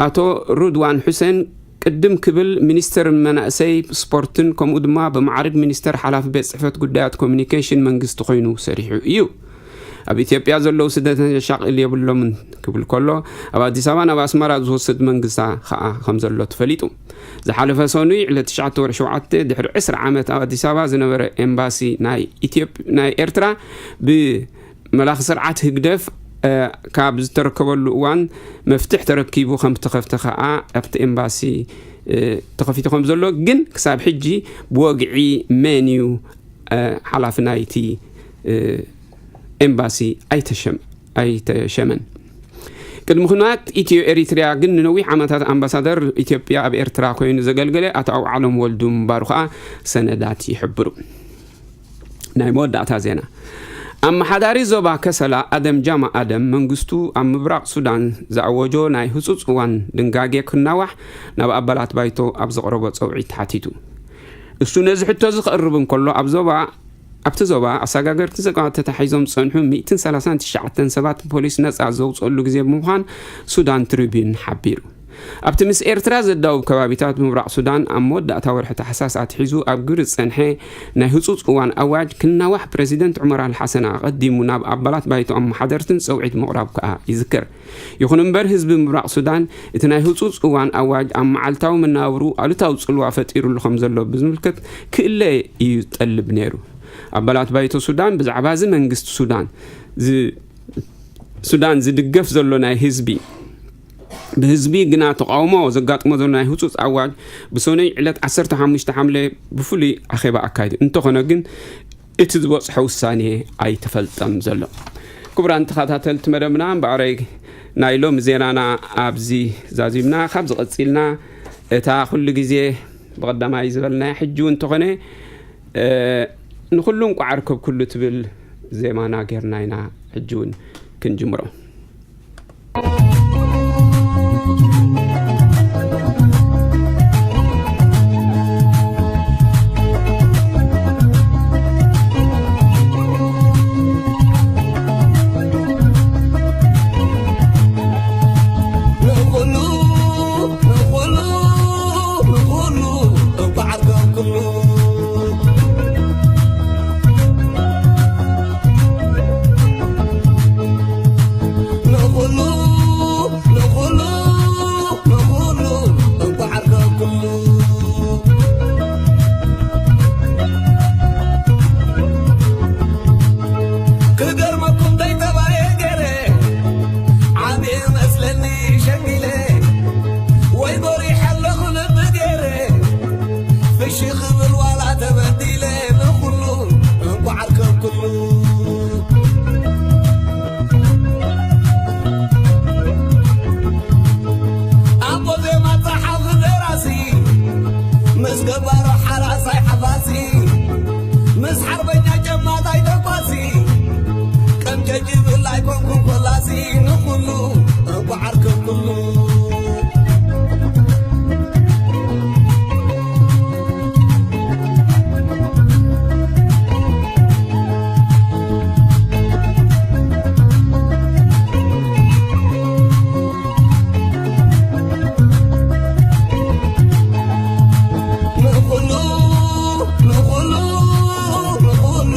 ኣቶ ሩድዋን ሑሴን ቅድም ክብል ሚኒስተር መናእሰይ ስፖርትን ከምኡ ድማ ብማዕርግ ሚኒስተር ሓላፊ ቤት ጽሕፈት ጉዳያት ኮሚኒኬሽን መንግስቲ ኮይኑ ሰሪሑ እዩ። ኣብ ኢትዮጵያ ዘለዉ ስደተኛ ሻቕል የብሎምን ክብል ከሎ፣ ኣብ ኣዲስ ኣበባ ናብ ኣስመራ ዝወስድ መንግስታ ከኣ ከም ዘሎ ተፈሊጡ። ዝሓለፈ ሰኑይ ዕለት ትሽዓተ ወርሒ ሸውዓተ ድሕሪ ዕስራ ዓመት ኣብ ኣዲስ ኣበባ ዝነበረ ኤምባሲ ናይ ኢትዮጵ-፣ ናይ ኤርትራ ብ መላኺ ስርዓት ህግደፍ፣ እ፣ ካብ ዝተረከበሉ እዋን መፍትሕ ተረኪቡ ከም ዝተኸፍተ ከኣ ኣብቲ ኤምባሲ፣ እ፣ ተኸፊቱ ከም ዘሎ፣ ግን ክሳብ ሕጂ ብወግዒ መን እዩ፣ እ፣ ሓላፊ ናይቲ፣ እ፣ ኤምባሲ ኣይተሸም-፣ ኣይተሸመን። ቅድሚ ኩናት ኢትዮ ኤሪትሪያ ግን ንነዊሕ ዓመታት ኣምባሳደር ኢትዮጵያ ኣብ ኤርትራ ኮይኑ ዘገልገለ ኣቶ ኣውዓሎም ወልዱ ምንባሩ ከኣ ሰነዳት ይሕብሩ። ናይ መወዳእታ ዜና። ኣመሓዳሪ ዞባ ከሰላ ኣደም ጃማ ኣደም መንግስቱ ኣብ ምብራቕ ሱዳን ዝኣወጆ ናይ ህጹጽ እዋን ድንጋጌ ክናዋሕ ናብ ኣባላት ባይቶ ኣብ ዘቕረቦ ጸውዒት ተሓቲቱ። እሱ ነዚ ሕቶ እዚ ከቕርብ እንከሎ ኣብ ዞባ፣ ኣብቲ ዞባ ኣሰጋገርቲ ጸገማት ተታሒዞም ዝጸንሑ ሚእትን ሰላሳን ትሽዓተን ሰባት ፖሊስ ነጻ ዘውጽኣሉ ግዜ ብምዃን ሱዳን ትሪቢዩን ሓቢሩ። ኣብቲ ምስ ኤርትራ ዘዳውብ ከባቢታት ምብራቕ ሱዳን ኣብ መወዳእታ ወርሒ ታሕሳስ ኣትሒዙ ኣብ ግብሪ ዝጸንሐ ናይ ህጹጽ እዋን ኣዋጅ ክናዋሕ ፕረዚደንት ዑመር ኣልሓሰን ኣቐዲሙ ናብ ኣባላት ባይቶ ኣመሓደርትን ጸውዒት ምቕራቡ ከኣ ይዝከር። ይኹን እምበር ህዝቢ ምብራቕ ሱዳን እቲ ናይ ህጹጽ እዋን ኣዋጅ ኣብ መዓልታዊ መነባብርኡ ኣሉታዊ ጽልዋ ፈጢሩሉ ከም ዘሎ ብዝምልከት ክእለ እዩ ዝጠልብ ነይሩ። ኣባላት ባይቶ ሱዳን ብዛዕባ እዚ መንግስቲ ሱዳን ዝ-፣ ሱዳን ዝድገፍ ዘሎ ናይ ህዝቢ ብህዝቢ ግና ተቓውሞ ዘጋጥሞ ዘሎ ናይ ህጹጽ ኣዋጅ ብሰኑይ ዕለት ዓሰርተ ሓሙሽተ ሓምለ ብፍሉይ ኣኼባ ኣካይዱ። እንተኾነ ግን እቲ ዝበጽሖ ውሳኔ ኣይተፈልጠን ዘሎ። ክቡራን ተኸታተልቲ መደብና፣ እምበኣረይ ናይ ሎሚ ዜናና ኣብዚ ዛዚምና። ካብዚ ቀጺልና እታ ኩሉ ግዜ ብቐዳማይ ዝበልናያ ሕጂ እውን እንተኾነ፣ እ፣ ንኹሉ እንቋዕ ኣርከብኩሉ ትብል ዜማና ጌርና ኢና ሕጂ እውን ክንጅምሮ። ንኹሉ፣ ንኹሉ፣ ንኹሉ እንቋዕ ኣርከብኩሉ። ንኹሉ፣ ንኹሉ፣ ንኹሉ እንቋዕ ኣርከብኩሉ። ክገርመኩም ደይተባየ ገይረ፣ ዓብየ መስለኒ ሸንጊለ፣ ወይ ጎሪሐ ኣለኹ ልቢ ገይረ፣ ፍሽኽ ክብል ዋላ ተበዲለ፣ ንኹሉ እንቋዕ ኣርከብኩሉ። ኣቦ ዜማ ጸሓፊ ደራሲ፣ ምስ ገባሮ ሓራሳይ ሓፋሲ፣ ምስ ሓርበኛ ጨማታይ ተኳሲ፣ ቀምጨጭ ዝብል ኣይኮንኩን ኮላሲ፣ ንኹሉ እንቋዕ ኣርከብኩሉ። ንኹሉ፣ ንኹሉ፣ ንኹሉ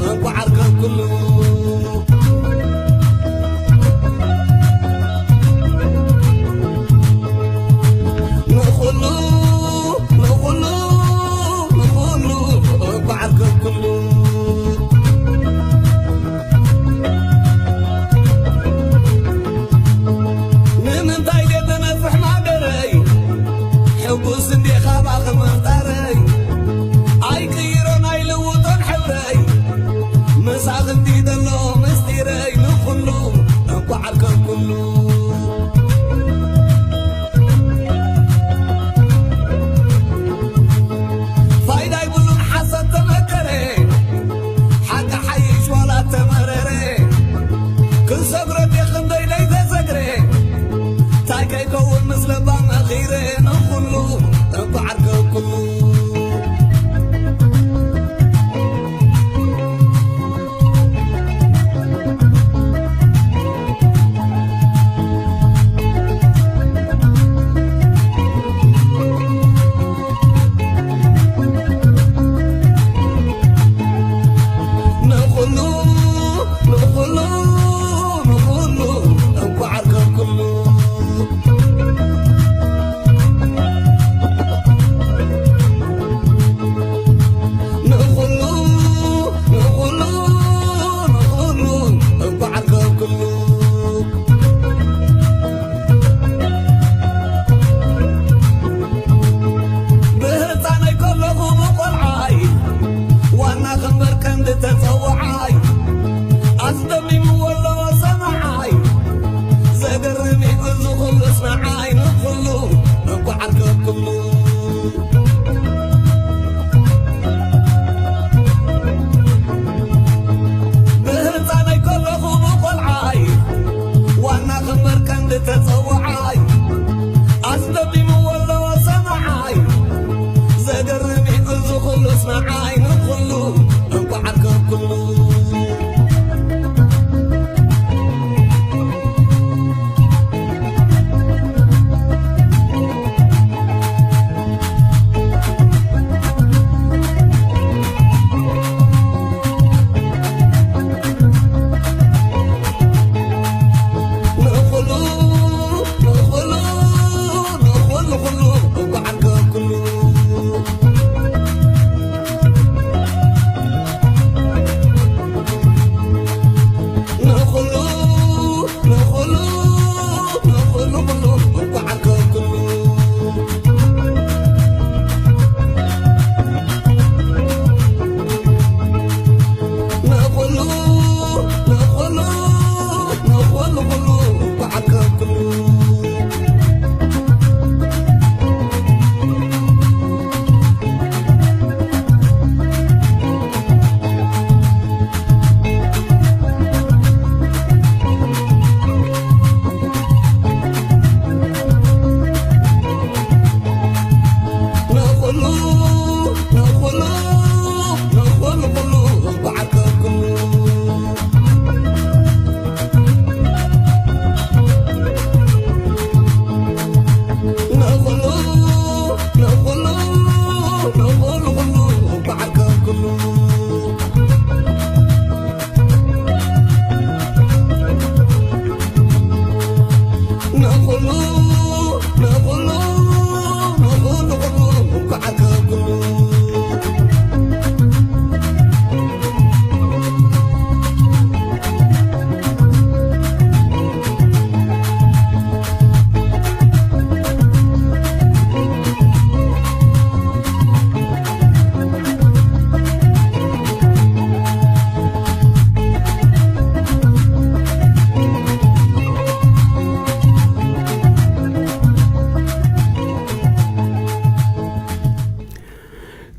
እንቋዕ ኣርከብኩሉ።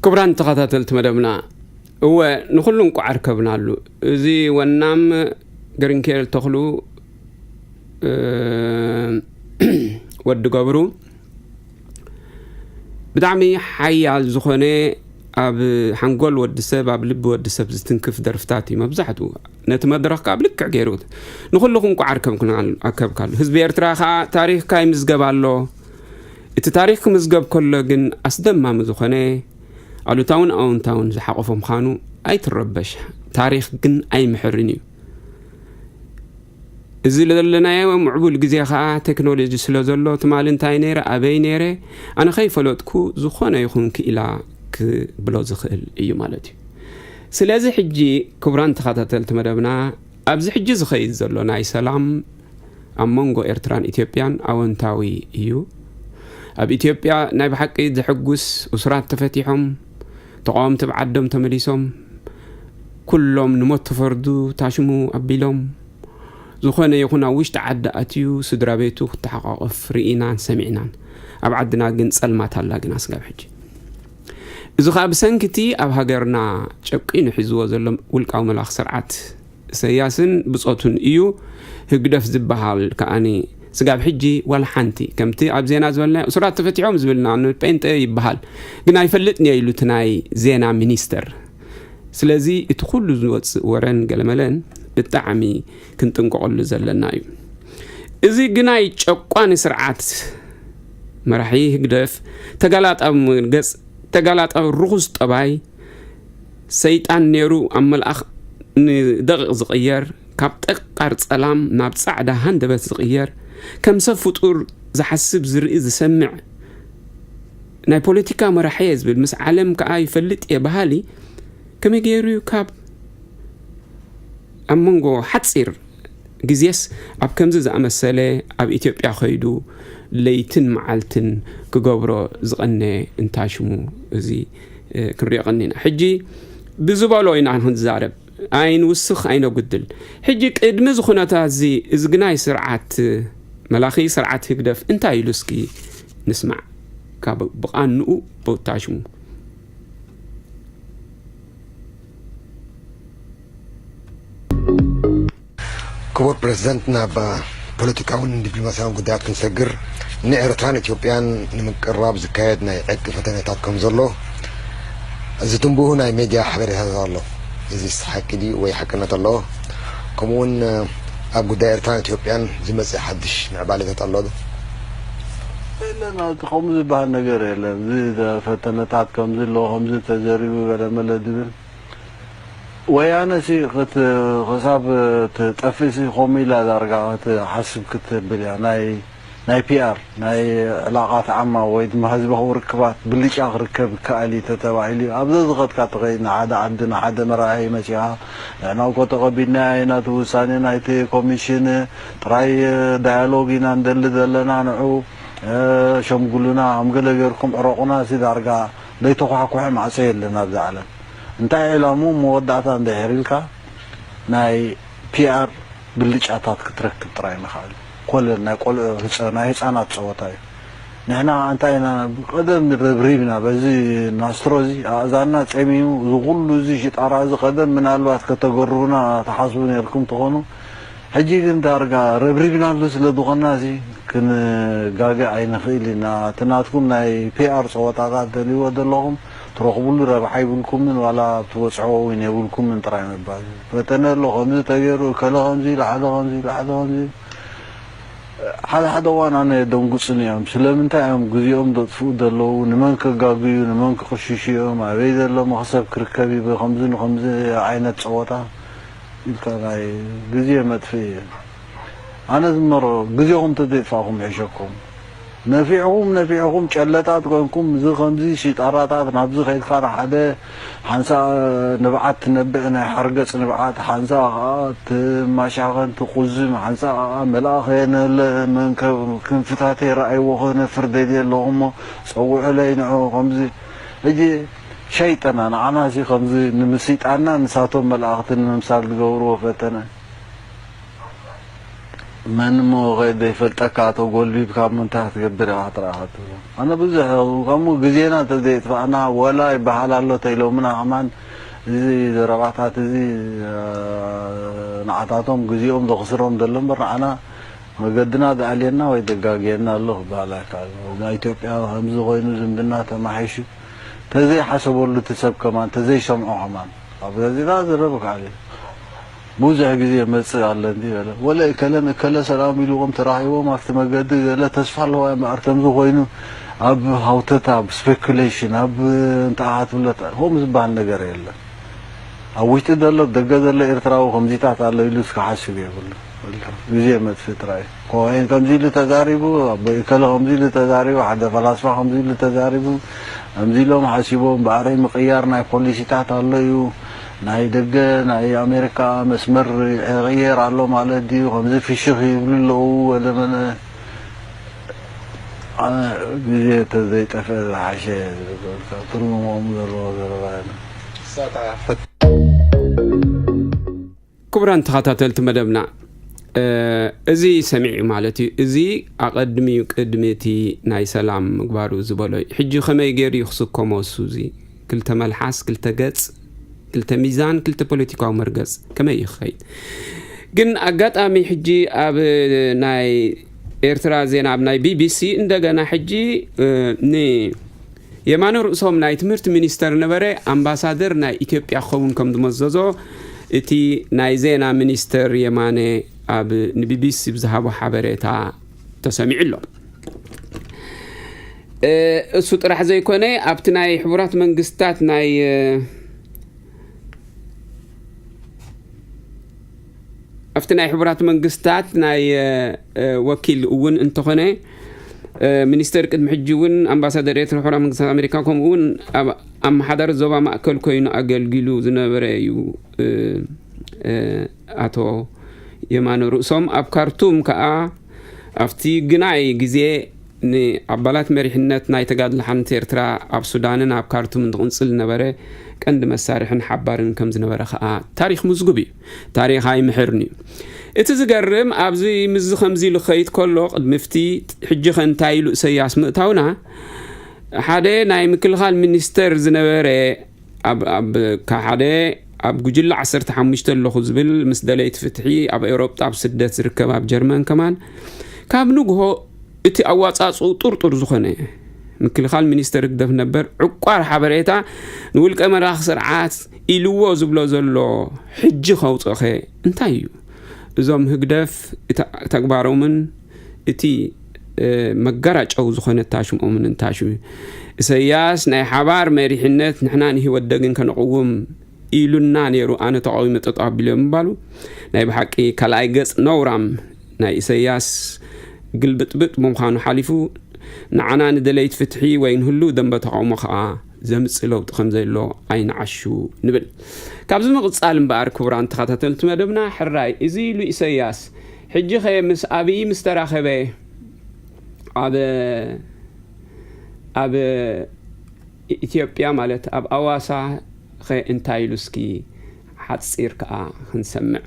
ክቡራን ተኸታተልቲ መደብና፣ እወ፣ ንኹሉ እንቋዕ ኣርከብናሉ። እዚ ወናም ግሪንኬል ተኽሉ፣ እ፣ ወዲ ገብሩ፣ ብጣዕሚ ሓያል ዝኾነ፣ ኣብ ሓንጎል ወዲ ሰብ፣ ኣብ ልቢ ወዲ ሰብ ዝትንክፍ ደርፍታት እዩ መብዛሕትኡ። ነቲ መድረኽ ከኣ ብልክዕ ገይሩ ንኹልኹም እንቋዕ ኣርከብኩና-፣ ኣከብካሉ። ህዝቢ ኤርትራ ከኣ ታሪኽካ ይምዝገብ ኣሎ። እቲ ታሪኽ ክምዝገብ ከሎ ግን ኣስደማሚ ዝኾነ ኣሉታውን ኣወንታውን ዝሓቖፈ ምዃኑ ኣይትረበሽ። ታሪኽ ግን ኣይምሕርን እዩ። እዚ ዘለናዮ ምዕቡል ግዜ ኸኣ ቴክኖሎጂ ስለ ዘሎ፣ ትማሊ እንታይ ነይረ፣ ኣበይ ነይረ፣ ኣነ ከይፈለጥኩ ዝኾነ ይኹን ክኢላ ክብሎ ዝኽእል እዩ ማለት እዩ። ስለዚ ሕጂ ክቡራን ተኸታተልቲ መደብና፣ ኣብዚ ሕጂ ዝኸይድ ዘሎ ናይ ሰላም ኣብ መንጎ ኤርትራን ኢትዮጵያን ኣወንታዊ እዩ። ኣብ ኢትዮጵያ ናይ ብሓቂ ዘሐጉስ፣ እሱራት ተፈቲሖም፣ ተቓወምቲ ኣብ ዓዶም ተመሊሶም፣ ኩሎም ንሞት ተፈርዱ ታሽሙ ኣቢሎም፣ ዝኾነ ይኹን ኣብ ውሽጢ ዓዲ ኣትዩ ስድራ ቤቱ ክተሓቋቖፍ ርኢናን ሰሚዕናን። ኣብ ዓድና ግን ጸልማት ኣላ ግና ስጋብ ሕጂ። እዚ ኸኣ ብሰንኪ እቲ ኣብ ሃገርና ጨቂኑ ሒዝዎ ዘሎ ውልቃዊ መላኺ ስርዓት ኢሰያስን ብጾቱን እዩ። ህግደፍ ዝበሃል ከኣኒ ስጋብ ሕጂ ዋላ ሓንቲ፣ ከምቲ ኣብ ዜና ዝበልናዮ፣ እሱራት ተፈቲሖም ዝብልና ንጴንጤ ይበሃል፣ ግን ኣይፈልጥን እየ ኢሉ እቲ ናይ ዜና ሚኒስተር። ስለዚ እቲ ኩሉ ዝወጽእ ወረን ገለመለን ብጣዕሚ ክንጥንቀቐሉ ዘለና እዩ። እዚ ግናይ ጨቋኒ ስርዓት መራሒ ህግደፍ ተጋላጣዊ ገጽ፣ ተጋላጣዊ ርኹስ ጠባይ፣ ሰይጣን ነይሩ ኣብ መልኣኽ ንደቂቕ ዝቕየር፣ ካብ ጠቃር ጸላም ናብ ጻዕዳ ሃንደበት ዝቕየር፣ ከም ሰብ ፍጡር ዝሓስብ፣ ዝርኢ፣ ዝሰምዕ፣ ናይ ፖለቲካ መራሒ እየ ዝብል፣ ምስ ዓለም ከኣ ይፈልጥ እየ በሃሊ፣ ከመይ ገይሩ እዩ ካብ ኣብ መንጎ ሓጺር ግዜስ ኣብ ከምዚ ዝኣመሰለ ኣብ ኢትዮጵያ ኸይዱ ለይትን መዓልትን ክገብሮ ዝቐነ እንታ ሽሙ እዚ፣ እ፣ ክንሪኦ ቀኒና። ሕጂ ብዝበሎ ኢና ክንዛረብ፣ ኣይንውስኽ ኣይነጉድል። ሕጂ ቅድሚ እዚ ኩነታት እዚ፣ እዚ ግናይ ስርዓት መላኺ ስርዓት ህግደፍ እንታይ ኢሉ እስኪ ንስማዕ ካብ ብቓንኡ ቦታ ሽሙ። ክቡር ፕረዚደንት፣ ናብ ፖለቲካውን ዲፕሎማስያውን ጉዳያት ክንሰግር፣ ንኤርትራን ኢትዮጵያን ንምቅርራብ ዝካየድ ናይ ዕርቂ ፈተነታት ከም ዘሎ ዝትንብሁ ናይ ሜድያ ሓበሬታታት ኣሎ። እዚስ ሓቂ ድዩ ወይ ሓቅነት ኣለዎ? ከምኡውን ኣብ ጉዳይ ኤርትራን ኢትዮጵያን ዝመጽእ ሓድሽ ምዕባሌታት ኣሎ ዶ? የለን፣ ከምኡ ዝበሃል ነገር የለን። እዚ ፈተነታት ከምዚ ኣሎ፣ ከምዚ ተዘሪቡ፣ ገለመለ ዝብል ወያነ ሲ ክት ክሳብ ትጠፍእ ሲ ከምኡ ኢላ ዳርጋ ክትሓስብ ክትብል እያ። ናይ ናይ ፒኣር ናይ ዕላቃት ዓማ ወይ ድማ ህዝባዊ ርክባት ብልጫ ክርከብ ይከኣል እዩ ተተባሂሉ እዩ። ኣብዛ ዝኸድካ ተኸይድ ንሓደ ዓዲ ንሓደ መራሒ መጺኻ ንሕና እኮ ተቐቢልና ኢና እቲ ውሳኔ ናይቲ ኮሚሽን ጥራይ ዳያሎግ ኢና ንደሊ ዘለና ንዑ ሸምጉሉና ከም ገለ ጌርኩም ዕረቑና ሲ ዳርጋ ዘይተኳሕኩሐ ማዕጾ የለን ኣብዛ ዓለም። እንታይ ዕላምኡ መወዳእታ እንድሕር ኢልካ ናይ ፒኣር ብልጫታት ክትረክብ ጥራይ ምኽኣል። ኮለል ናይ ቆልዑ ህጸ ናይ ህጻናት ጸወታ እዩ። ንሕና እንታይ ኢና ቀደም ረብሪብና በዚ ናስትሮ እዚ ኣእዛንና ጸሚሙ እዚ ኩሉ እዚ ሽጣራ እዚ ቀደም ምናልባት ከተገርሩና ትሓስቡ ኔርኩም ትኾኑ። ሕጂ ግን ዳርጋ ረብሪብናሉ ስለ ዝኾንና እዚ ክንጋገ ኣይንኽእል ኢና። እቲ ናትኩም ናይ ፒኣር ጸወታታት ደልይዎ ዘለኹም ትረኽብሉ ረብሓ ይብልኩምን ዋላ ትበጽሕዎ እውን የብልኩምን ጥራይ ምባል እዩ። ፈተነ ኣሎ ከምዚ ተገይሩ እከለ ከምዚ ኢሉ ሓደ ከምዚ ኢሉ ሓደ ከምዚ ኢሉ ሓደ ሓደ እዋን ኣነ የደንጉጽኒ እዮም። ስለምንታይ እዮም ግዜኦም ዘጥፍኡ ዘለዉ? ንመን ከጋግዩ ንመን ክቕሽሹ እዮም? ኣበይ ዘሎ መኽሰብ ክርከብ እዩ ብከምዚ ንከምዚ ዓይነት ጸወታ ኢልካ ናይ ግዜ መጥፍኢ እዩ። ኣነ ዝመሮ ግዜኹም ተዘይጥፋእኩም ይሕሸኩም። ነፊዕኹም ነፊዕኹም ጨለጣት ኮንኩም እዚ ከምዚ ሽጣራታት ናብዚ ከይድካ ንሓደ ሓንሳእ ንብዓት ትነብዕ ናይ ሓርገጽ ንብዓት ሓንሳእ ከዓ ትማሻኸን ትቁዝም ሓንሳእ ከዓ መልኣኸ የነለ መንከ ክንፍታተ ይረኣይዎ ክነፍር ደልየ ኣለኹ እሞ ጸውዑለይ ንዑ ከምዚ ሕጂ ሸይጠና ንዓና ሲ ከምዚ ንምስይጣንና ንሳቶም መላእኽቲ ንምምሳል ዝገብርዎ ፈተነ። መን እሞ ከይደ ይፈልጠካ፣ ተጎልቢብካ እሞ እንታይ ክትገብር ኢኻ ጥራኻ ትብሎ። ኣነ ብዙሕ ከምኡ ግዜና እንተዘየጥፋእና፣ ወላ ይበሃል ኣሎ ተኢሎምና ከማን፣ እዚ ዘረባታት እዚ፣ እ፣ ንዓታቶም ግዜኦም ዘኽስሮም ዘሎ እምበር፣ ንዓና መገድና ዝኣልየና ወይ ዘጋግየና ኣሎ ክበሃል ኣይከኣልን። ናይ ኢትዮጵያ ከምዚ ኮይኑ ዝምድና ተማሒሹ፣ ተዘይሓሰበሉ እቲ ሰብ ከማን፣ ተዘይሰምዖ ከማን፣ ኣብ ጋዜጣ ዝረብ ከኣል እዩ። ብዙሕ ግዜ መጽእ ኣሎ እንዲ በለ። ወለ እከለን እከለ ሰላም ኢልዎም ተራኺቦም ኣብቲ መገዲ ገለ ተስፋ ኣለዋ እምበኣር፣ ከምዚ ኮይኑ ኣብ ሃውተታ፣ ኣብ ስፔኩሌሽን፣ ኣብ እንታይ ትብሎ፣ ከምኡ ዝበሃል ነገር የለን። ኣብ ውሽጢ ዘሎ፣ ደገ ዘሎ ኤርትራዊ ከምዚታት ኣሎ ኢሉ ክሓስብ የብሉ። ግዜ መጥፍእ ጥራይ። ኮሄን ከምዚ ኢሉ ተዛሪቡ፣ ኣቦይ እከለ ከምዚ ኢሉ ተዛሪቡ፣ ሓደ ፈላስፋ ከምዚ ኢሉ ተዛሪቡ፣ ከምዚ ኢሎም ሓሲቦም፣ ብኣረይ ምቕያር ናይ ፖሊሲታት ኣሎ እዩ። ናይ ደገ፣ ናይ ኣሜሪካ መስመር ይቕየር ኣሎ ማለት ድዩ? ከምዚ ፍሽኽ ይብሉ ኣለዉ፣ ወለ መለ። ኣነ ግዜ ተዘይጠፍአ ዝሓሸ፣ ትርጉሞም ዘለዎ ዘረባ የለን። ክቡራን ተኸታተልቲ መደብና፣ እ፣ እዚ ሰሚዑ ማለት እዩ። እዚ ኣቐድሚኡ ቅድሚ እቲ ናይ ሰላም ምግባሩ ዝበሎ እዩ። ሕጂ ከመይ ገይሩ እዩ ክስከሞ እሱ እዚ? ክልተ መልሓስ፣ ክልተ ገጽ፣ ክልተ ሚዛን፣ ክልተ ፖለቲካዊ መርገጽ ከመይ እዩ ክኸይድ? ግን ኣጋጣሚ ሕጂ ኣብ ናይ ኤርትራ ዜና፣ ኣብ ናይ ቢ ቢ ሲ እንደገና ሕጂ፣ እ፣ ን የማነ ርእሶም ናይ ትምህርቲ ሚኒስተር ነበረ፣ ኣምባሳደር ናይ ኢትዮጵያ ክኸውን ከም ዝመዘዞ እቲ ናይ ዜና ሚኒስተር የማነ ኣብ ን ቢ ቢ ሲ ብዝሃቦ ሓበሬታ ተሰሚዑ ኣሎ። እ፣ እሱ ጥራሕ ዘይኮነ፣ ኣብቲ ናይ ሕቡራት መንግስታት ናይ፣ እ፣ ኣብቲ ናይ ሕቡራት መንግስታት ናይ፣ እ፣ እ፣ ወኪል እውን እንተኾነ፣ እ፣ ሚኒስተር ቅድሚ ሕጂ እውን ኣምባሳደር ኤርትራ ሕቡራት መንግስታት ኣሜሪካ፣ ከምኡ እውን ኣብ ኣመሓዳሪ ዞባ ማእከል ኮይኑ ኣገልጊሉ ዝነበረ እዩ። እ፣ እ፣ ኣቶ የማነ ርእሶም ኣብ ካርቱም ከኣ ኣብቲ ግናይ ግዜ ንኣባላት መሪሕነት ናይ ተጋድሎ ሓርነት ኤርትራ ኣብ ሱዳንን ኣብ ካርቱምን ዝቕንጽል ዝነበረ ቀንዲ መሳርሕን ሓባርን ከም ዝነበረ ከኣ ታሪኽ ምዝጉብ እዩ። ታሪኽ ኣይምሕርን እዩ። እቲ ዝገርም፣ ኣብዚ ምስዚ ከምዚ ኢሉ ክኸይድ ከሎ፣ ቅድሚ ፍቲ ሕጂ ኸ እንታይ ኢሉ እሰያስ ምእታውና፣ ሓደ ናይ ምክልኻል ሚኒስተር ዝነበረ ኣብ፣ ኣብ፣ ካብ ሓደ ኣብ ጉጅለ ዓሰርተ ሓሙሽተ ኣለኹ ዝብል ምስ ደለይቲ ፍትሒ ኣብ ኤውሮጳ ኣብ ስደት ዝርከብ ኣብ ጀርመን ከማን ካብ ንግሆ እቲ ኣዋጻጽኡ ጥርጡር ዝኾነ ምክልኻል ሚኒስተር ህግደፍ ነበር ዕቋር ሓበሬታ ንውልቀ መላኺ ስርዓት ኢልዎ ዝብሎ ዘሎ ሕጂ ከውጽኦኸ እንታይ እዩ? እዞም ህግደፍ እታ ተግባሮምን እቲ፣ እ፣ መጋራጨዊ ዝኾነ ታሽምኦምን እንታሽሙ። ኢሰያስ ናይ ሓባር መሪሕነት ንሕና ንህይወት ደግን ከነቕውም ኢሉና ነይሩ፣ ኣነ ተቓዊመ ጠጠው ኣቢለ ምባሉ ናይ ብሓቂ ካልኣይ ገጽ ነውራም ናይ ኢሰያስ ግልብጥብጥ ብምዃኑ ሓሊፉ፣ ንዓና ንደለይት ፍትሒ ወይ ንህሉው ደንበ ተቓውሞ ከኣ ዘምጽእ ለውጢ ከም ዘየሎ ኣይንዓሹ ንብል። ካብዚ ምቕጻል እምበኣር፣ ክቡራን ተኸታተልቲ መደብና፣ ሕራይ እዚ ኢሉ ኢሰያስ፣ ሕጂኸ ምስ ኣብይ ምስ ተራኸበ፣ ኣብ፣ ኣብ ኢትዮጵያ ማለት ኣብ ኣዋሳ ኸ እንታይ ኢሉ እስኪ ሓጺር ከኣ ክንሰምዕ።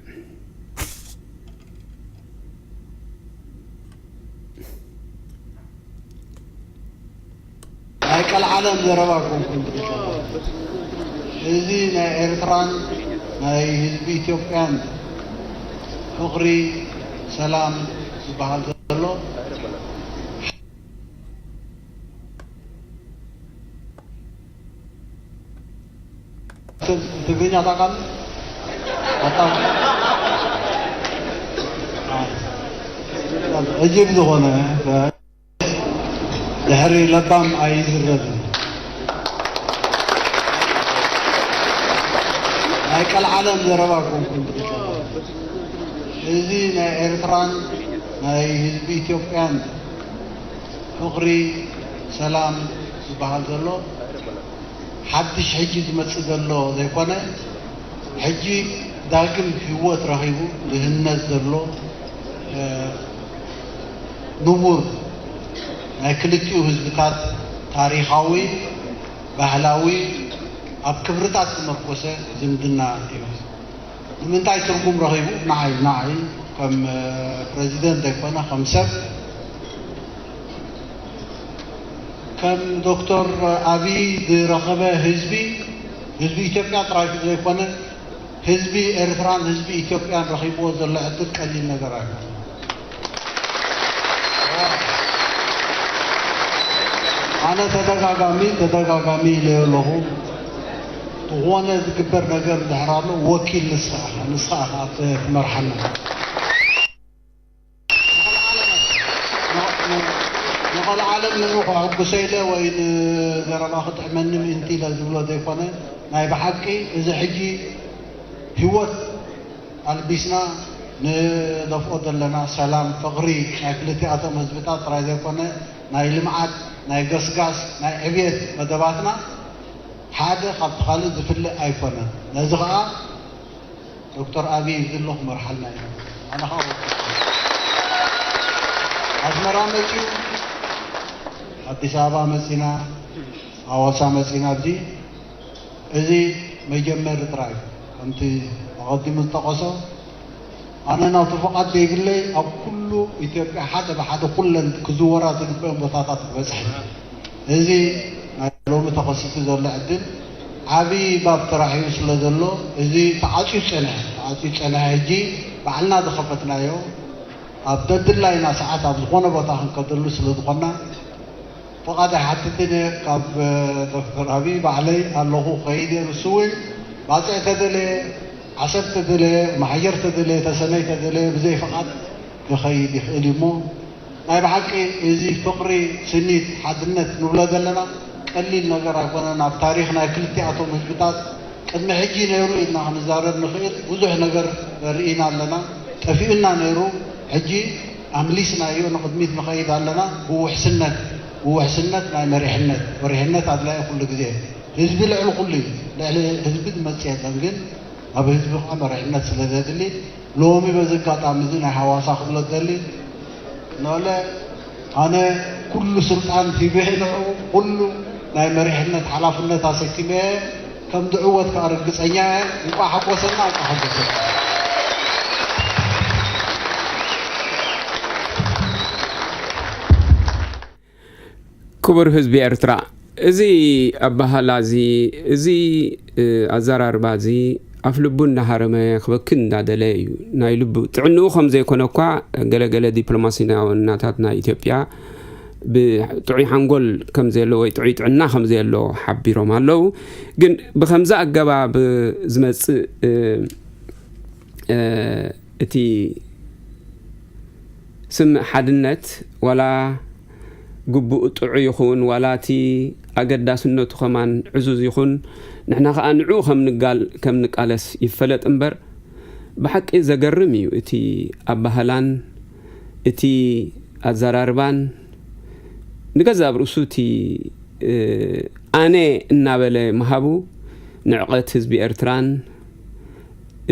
ናይ ቀልዓለም ዘረባ ኮንኩን ትጥቀም። እዚ ናይ ኤርትራን ናይ ህዝቢ ኢትዮጵያን ፍቕሪ፣ ሰላም ዝበሃል ዘሎ፣ ትግርኛ ታውቃለህ? አታውቅም? አይ። እጅብ ዝኾነ ድሕሪ ለባም ኣይዝረብን። ናይ ቀልዓለም ዘረባ ኮንኩን ትጥቀም። እዚ ናይ ኤርትራን ናይ ህዝቢ ኢትዮጵያን ፍቕሪ፣ ሰላም ዝበሃል ዘሎ ሓድሽ ሕጂ ዝመጽእ ዘሎ ዘይኮነ፣ ሕጂ ዳግም ህይወት ረኺቡ ዝህነጽ ዘሎ፣ እ፣ ንቡር ናይ ክልቲኡ ህዝብታት ታሪኻዊ፣ ባህላዊ፣ ኣብ ክብርታት ዝመርኮሰ ዝምድና እዩ። ንምንታይ ትርጉም ረኺቡ? ንዓይ፣ ንዓይ ከም ፕረዚደንት ዘይኮነ ከም ሰብ ከም ዶክተር ኣብይ ዝረኸበ ህዝቢ ህዝቢ ኢትዮጵያ ጥራይ ዘይኮነ ህዝቢ ኤርትራን ህዝቢ ኢትዮጵያን ረኺብዎ ዘሎ ዕድል ቀሊል ነገር ኣይኮነ። ኣነ ተደጋጋሚ ተደጋጋሚ ኢለዮ ኣለኹ። ዝኾነ ዝግበር ነገር ድሕር ኣሎ ወኪል ንስኻ ኢኻ፣ ንስኻ ኢኻ ትመርሓና። ንቐልዓለም ንኡ ከሐጉሰ ኢለ ወይ ንዘረባ ክጥዕመኒ ምእንቲ ኢለ ዝብሎ ዘይኮነ ናይ ብሓቂ እዚ ሕጂ ህይወት ኣልቢስና ንደፍኦ ዘለና ሰላም፣ ፍቕሪ ናይ ክልቲኣቶም ህዝብታት ጥራይ ዘይኮነ ናይ ልምዓት፣ ናይ ገስጋስ፣ ናይ ዕብየት መደባትና ሓደ ካብቲ ካልእ ዝፍለ ኣይኮነን። ነዚ ኸኣ ዶክተር ኣብይ ዝሎ ክመርሓልና ኢና። ኣነ ኸኣ ኣስመራ መጺኡ፣ ኣዲስ ኣበባ መጺና፣ ኣዋሳ መጺና፣ ኣብዚ እዚ መጀመሪ ጥራይ ከምቲ ኣቐዲሙ ዝጠቐሶ ኣነ ናቱ ፍቓድ ዘይብለይ ኣብ ኩሉ ኢትዮጵያ ሓደ ብሓደ ኩለን ክዝወራ ዝግበአን ቦታታት ክበፅሕ እዩ። እዚ ናይ ሎሚ ተኸሲቱ ዘሎ ዕድል ዓብዪ ባብ ተራሒቡ ስለ ዘሎ እዚ ተዓፅዩ ፀንሐ ተዓፅዩ ፀንሐ ሕጂ ባዕልና ዝኸፈትናዮ ኣብ ደድላይና ሰዓት ኣብ ዝኾነ ቦታ ክንከደሉ ስለ ዝኾንና ፍቓድ ኣይሓትትን እየ ካብ ዶክተር ኣብይ ባዕለይ ኣለኹ ከይድ እየ። ንሱ እውን ባፅዕ ተደለየ ዓሰብ ተደለየ ማሕጀር ተደለየ ተሰነይ ተደለየ ብዘይ ፍቓድ ክኸይድ ይኽእል እዩ እሞ ናይ ብሓቂ እዚ ፍቕሪ ስኒት ሓድነት ንብሎ ዘለና ቀሊል ነገር ኣይኮነን። ኣብ ታሪኽ ናይ ክልቲኣቶም ህዝብታት ቅድሚ ሕጂ ነይሩ ኢልና ክንዛረብ ንኽእል ብዙሕ ነገር ርኢና ኣለና፣ ጠፊኡና ነይሩ። ሕጂ ኣምሊስናዮ ንቕድሚት ንኸይድ ኣለና። ብውሕስነት ብውሕስነት ናይ መሪሕነት መሪሕነት ኣድላይ ኩሉ ግዜ ህዝቢ ልዕሊ ኩሉ እዩ። ልዕሊ ህዝቢ ዝመጽእ የለን፣ ግን ኣብ ህዝቢ ከዓ መሪሕነት ስለ ዘድሊ ሎሚ በዚ ኣጋጣሚ እዚ ናይ ሃዋሳ ክብሎ ዝደሊ ነለ ኣነ ኩሉ ስልጣን ሂበ ንዑ ኩሉ ናይ መሪሕነት ሓላፍነት ኣሰኪመ ከም ዝዕወት ከዓ ርግፀኛ እየ። እንቋዕ ሓጎሰና፣ እንቋዕ ሓጎሰና። ክቡር ህዝቢ ኤርትራ፣ እዚ ኣባህላ እዚ፣ እዚ ኣዘራርባ እዚ ኣፍ ልቡ እንዳሃረመ ክበኪ እንዳደለየ እዩ። ናይ ልቡ ጥዕንኡ ከም ዘይኮነ እኳ ገለገለ ዲፕሎማሲያውያናታት ናይ ኢትዮጵያ ብጥዑይ ሓንጎል ከም ዘየሎ ወይ ጥዑይ ጥዕና ከም ዘየሎ ሓቢሮም ኣለዉ። ግን ብከምዚ ኣገባብ ዝመጽእ እቲ ስምዕ ሓድነት ዋላ ግቡእ ጥዑይ ይኹን ዋላ እቲ ኣገዳስነቱ ከማን ዕዙዝ ይኹን ንሕና ከኣ ንዕኡ ከም ንቃለስ ይፈለጥ እምበር ብሓቂ ዘገርም እዩ እቲ ኣባህላን እቲ ኣዘራርባን ንገዛእ ርእሱ እቲ ኣነ እናበለ ምሃቡ ንዕቐት ህዝቢ ኤርትራን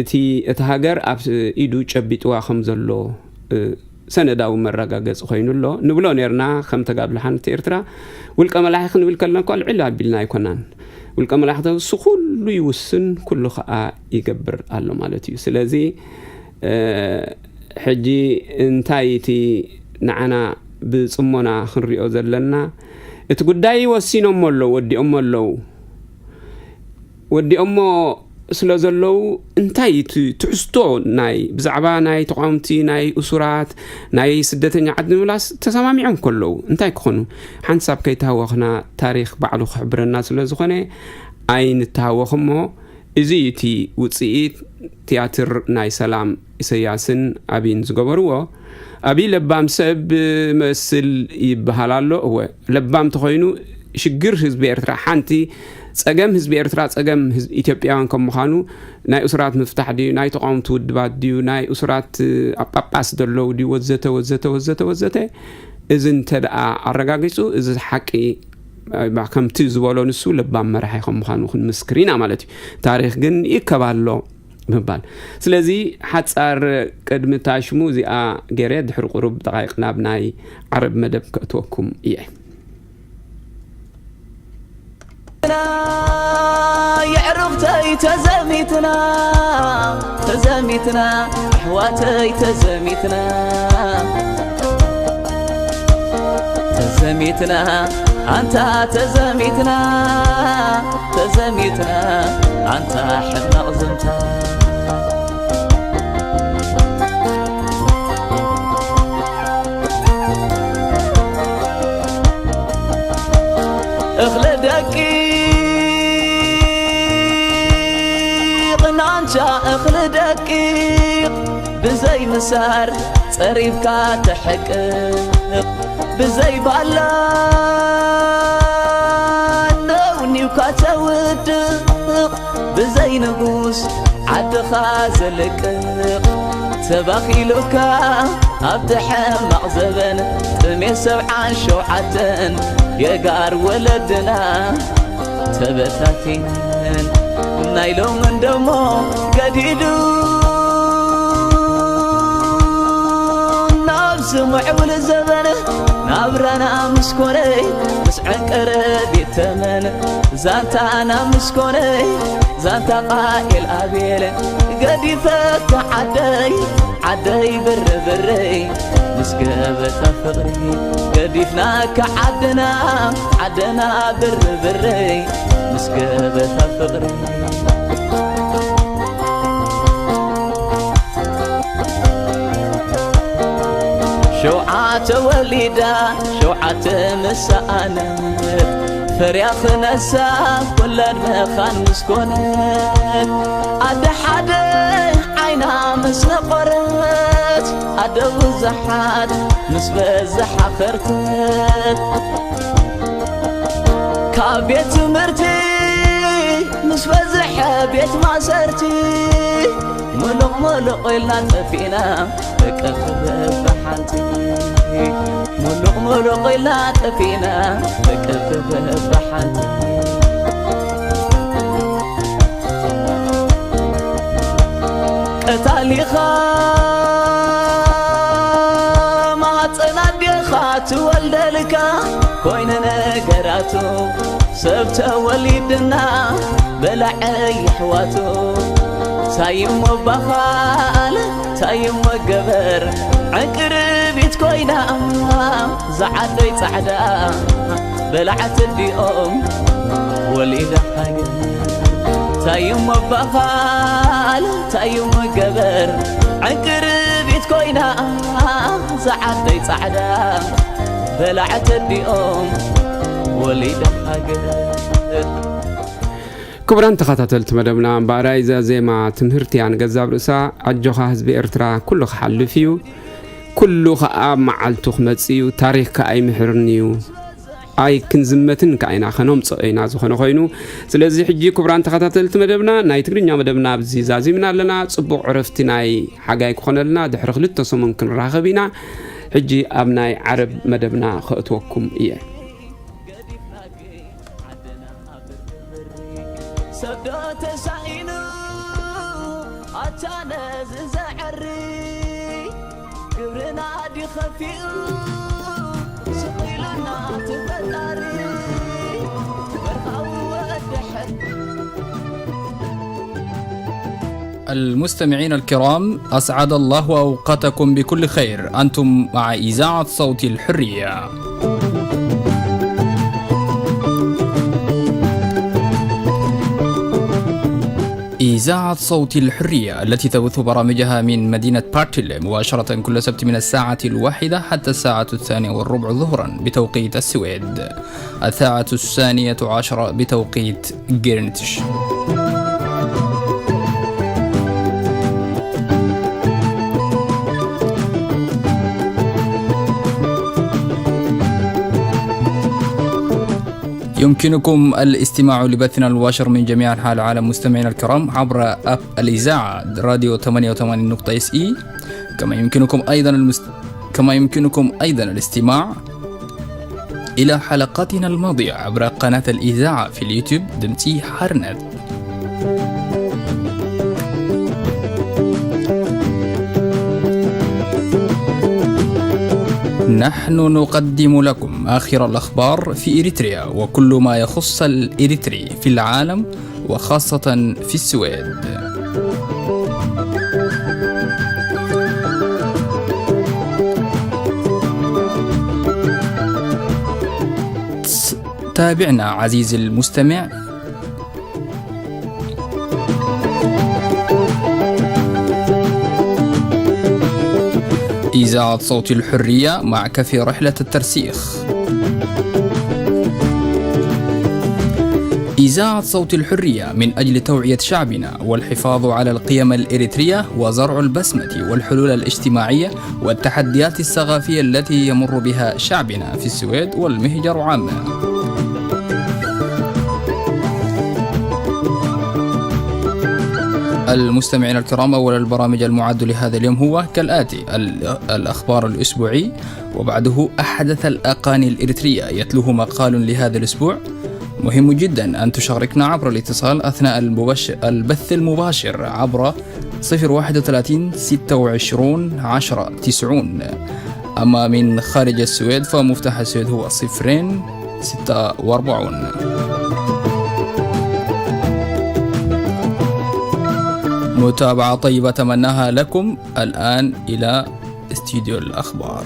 እቲ እታ ሃገር ኣብ ኢዱ ጨቢጥዋ ከም ዘሎ ሰነዳዊ መረጋገፂ ኮይኑ ኣሎ ንብሎ ነርና። ከም ተጋድሎ ሓንቲ ኤርትራ ውልቀ መላኺ ክንብል ከለና እኳ ልዕል ኣቢልና ኣይኮናን። ውልቀ መላኺ እሱ ኩሉ ይውስን ኩሉ ከዓ ይገብር ኣሎ ማለት እዩ። ስለዚ ሕጂ እንታይ እቲ ንዓና ብፅሞና ክንሪኦ ዘለና እቲ ጉዳይ ወሲኖሞ ኣለዉ፣ ወዲኦሞ ኣለዉ። ወዲኦሞ ስለ ዘለዉ እንታይ እቲ ትሕዝቶ ናይ ብዛዕባ ናይ ተቃወምቲ ናይ እሱራት ናይ ስደተኛ ዓዲ ምምላስ ተሰማሚዖም ከለዉ እንታይ ክኾኑ ሓንሳብ ከይተሃወኽና ታሪኽ ባዕሉ ክሕብረና ስለ ዝኾነ ኣይንተሃወኽ እሞ እዚ እዩ እቲ ውፅኢት ትያትር ናይ ሰላም ኢሰያስን ኣብይን ዝገበርዎ። ኣብይ ለባም ሰብ መስል ይበሃል ኣሎ። እወ ለባም ተኾይኑ ሽግር ህዝቢ ኤርትራ ሓንቲ ጸገም ህዝቢ ኤርትራ ጸገም ኢትዮጵያውያን ከም ምዃኑ ናይ እሱራት ምፍታሕ ድዩ ናይ ተቃወምቲ ውድባት ድዩ ናይ እሱራት ኣብ ጳጳስ ዘለዉ ድዩ ወዘተ ወዘተ ወዘተ ወዘተ እዚ እንተ ደኣ ኣረጋጊጹ እዚ ሓቂ ከምቲ ዝበሎ ንሱ ለባም መራሒ ከም ምዃኑ ክንምስክር ኢና ማለት እዩ። ታሪኽ ግን ይእከብ ኣሎ። ምባል። ስለዚ ሓጻር ቅድሚ እታ ሽሙ እዚኣ ገይረ ድሕሪ ቁሩብ ደቓይቕ ናብ ናይ ዓረብ መደብ ከእትወኩም እየ። የዕርፋ ኣሕዋተይ ተዘሚትና፣ ተዘሚትና፣ ኣሕዋተይ ተዘሚትና፣ ተዘሚትና፣ ኣንታ ተዘሚትና፣ ተዘሚትና፣ ኣንታ ሕማቕ ዘምታ። እኽሊ ደቂቕ ናንቻ እኽሊ ደቂቕ ብዘይ ምሳር ጸሪብካ ተሕቅቕ ብዘይ ባላ ነውኒውካ ተውድቕ ብዘይ ንጉስ ዓድኻ ዘልቅቕ ተባኺሉካ ኣብቲ ሕማቕ ዘበን ጥሜት ሰብዓን ሸውዓተን የጋር ወለድና ተበታቲነን ናይ ሎምን ደሞ ገዲዱ ናብ ዝምዕብል ዘበን ናብራና ምስ ኮነይ ምስ ዕንቅረ ቤት ተመን ዛንታና ምስ ኮነይ ዛንታ ቃኤል ኣቤል ገዲፈካ ዓደይ ዓደይ ብርብረይ ምስ ገበታ ፍቕሪ ገዲፍናካ ዓድና ዓድና ብርብረይ ምስ ገበታ ፍቕሪ ሸውዓተ ወሊዳ ሸውዓተ ምስ ሰኣነት ፈርያ ክነሳ ወላድ መኻን ምስ ኮነት ኣደ ሓደ ዓይና ምስ ነቆረት ኣደ ብዙሓት ምስ በዝሓ ኸርተት ካብ ቤት ትምህርቲ ምስ በዝሐ ቤት ማሰርቲ ሙሉቕ ሙሉቕ ኢልና ጠፊእና ደቂ ክብብ ሓንቲ ሙሉቕ ሙሉቕ ኢልና ጠፊእና ደቂ ክብብ ሓንቲ ቀታሊኻ ማፀና ዴኻ ትወልደልካ ኮይነ ነገራቱ ሰብ ተወሊድና በላዐ ይሕዋቱ ታይሞ ባኻል ታይሞ ገበር ዕንቅርቢት ኮይና ዝዓደይ ጻዕዳ በላዕቲ ዲኦም ወሊዳ ሃገር ታይሞ ባኻል ታይሞ ገበር ዕንቅርቢት ኮይና ዝዓደይ ጻዕዳ በላዕቲ ዲኦም ወሊዳ ሃገር ክቡራን ተኸታተልቲ መደብና እምበኣር እዛ ዜማ ትምህርቲ እያ ንገዛብ ርእሳ ኣጆኻ ህዝቢ ኤርትራ ኩሉ ክሓልፍ እዩ ኩሉ ኸኣ መዓልቱ ክመጽእ እዩ ታሪኽ ከኣ ኣይምሕርን እዩ ኣይ ክንዝመትን ከኣ ኢና ከነምጽኦ ኢና ዝኾነ ኮይኑ ስለዚ ሕጂ ክቡራን ተኸታተልቲ መደብና ናይ ትግርኛ መደብና ኣብዚ ዛዚምና ኣለና ጽቡቕ ዕረፍቲ ናይ ሓጋይ ክኾነልና ድሕሪ ክልተ ሰሙን ክንራኸብ ኢና ሕጂ ኣብ ናይ ዓረብ መደብና ከእትወኩም እየ ሰብዶ ተሳኢኑ ኣታ ነዚ ዘዐሪ ግብርና ድኸፊኡ ስቕ ኢሉና ትፈጣሪ ወርሃዊ ወድሐት المستمعين الكرام، أسعد الله أوقاتكم بكل خير. أنتم مع إذاعة صوت الحرية. إذاعة صوت الحرية التي تبث برامجها من مدينة بارتيلي مباشرة كل سبت من الساعة الواحدة حتى الساعة الثانية والربع ظهرا بتوقيت السويد. الساعة الثانية عشرة بتوقيت جرينتش. يمكنكم الاستماع لبثنا المباشر من جميع أنحاء العالم مستمعينا الكرام عبر أب الإذاعة راديو ثمانية وثمانين نقطة إس إي. كما يمكنكم أيضا المست... كما يمكنكم أيضا الاستماع إلى حلقاتنا الماضية عبر قناة الإذاعة في اليوتيوب دمتي حرنت. نحن نقدم لكم آخر الأخبار في إريتريا وكل ما يخص الإريتري في العالم وخاصة في السويد. تابعنا عزيزي المستمع. إذاعة صوت الحرية معك في رحلة الترسيخ. إذاعة صوت الحرية من أجل توعية شعبنا والحفاظ على القيم الإريترية وزرع البسمة والحلول الاجتماعية والتحديات الثقافية التي يمر بها شعبنا في السويد والمهجر عامة. المستمعين الكرام، أول البرامج المعد لهذا اليوم هو كالآتي: ال-، الأخبار الأسبوعي، وبعده أحدث الأغاني الإريترية، يتلوه مقال لهذا الأسبوع. مهم جدًا أن تشاركنا عبر الاتصال أثناء المبش-، البث المباشر عبر صفر واحد وثلاثين ستة وعشرون عشرة تسعون. أما من خارج السويد فمفتاح السويد هو صفرين ستة وأربعون. متابعة طيبة أتمناها لكم. الآن إلى استديو الأخبار.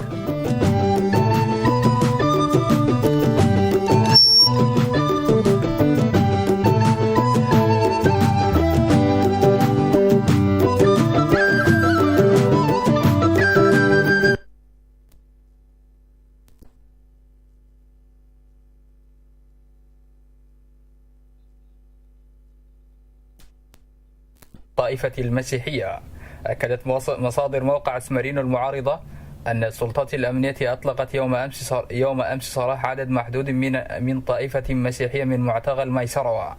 الطائفة المسيحية. أكدت مص-، مصادر موقع أسمرينو المعارضة أن السلطات الأمنية أطلقت يوم أمس صر-، يوم أمس سراح عدد محدود من، من طائفة مسيحية من معتقل ميسروة،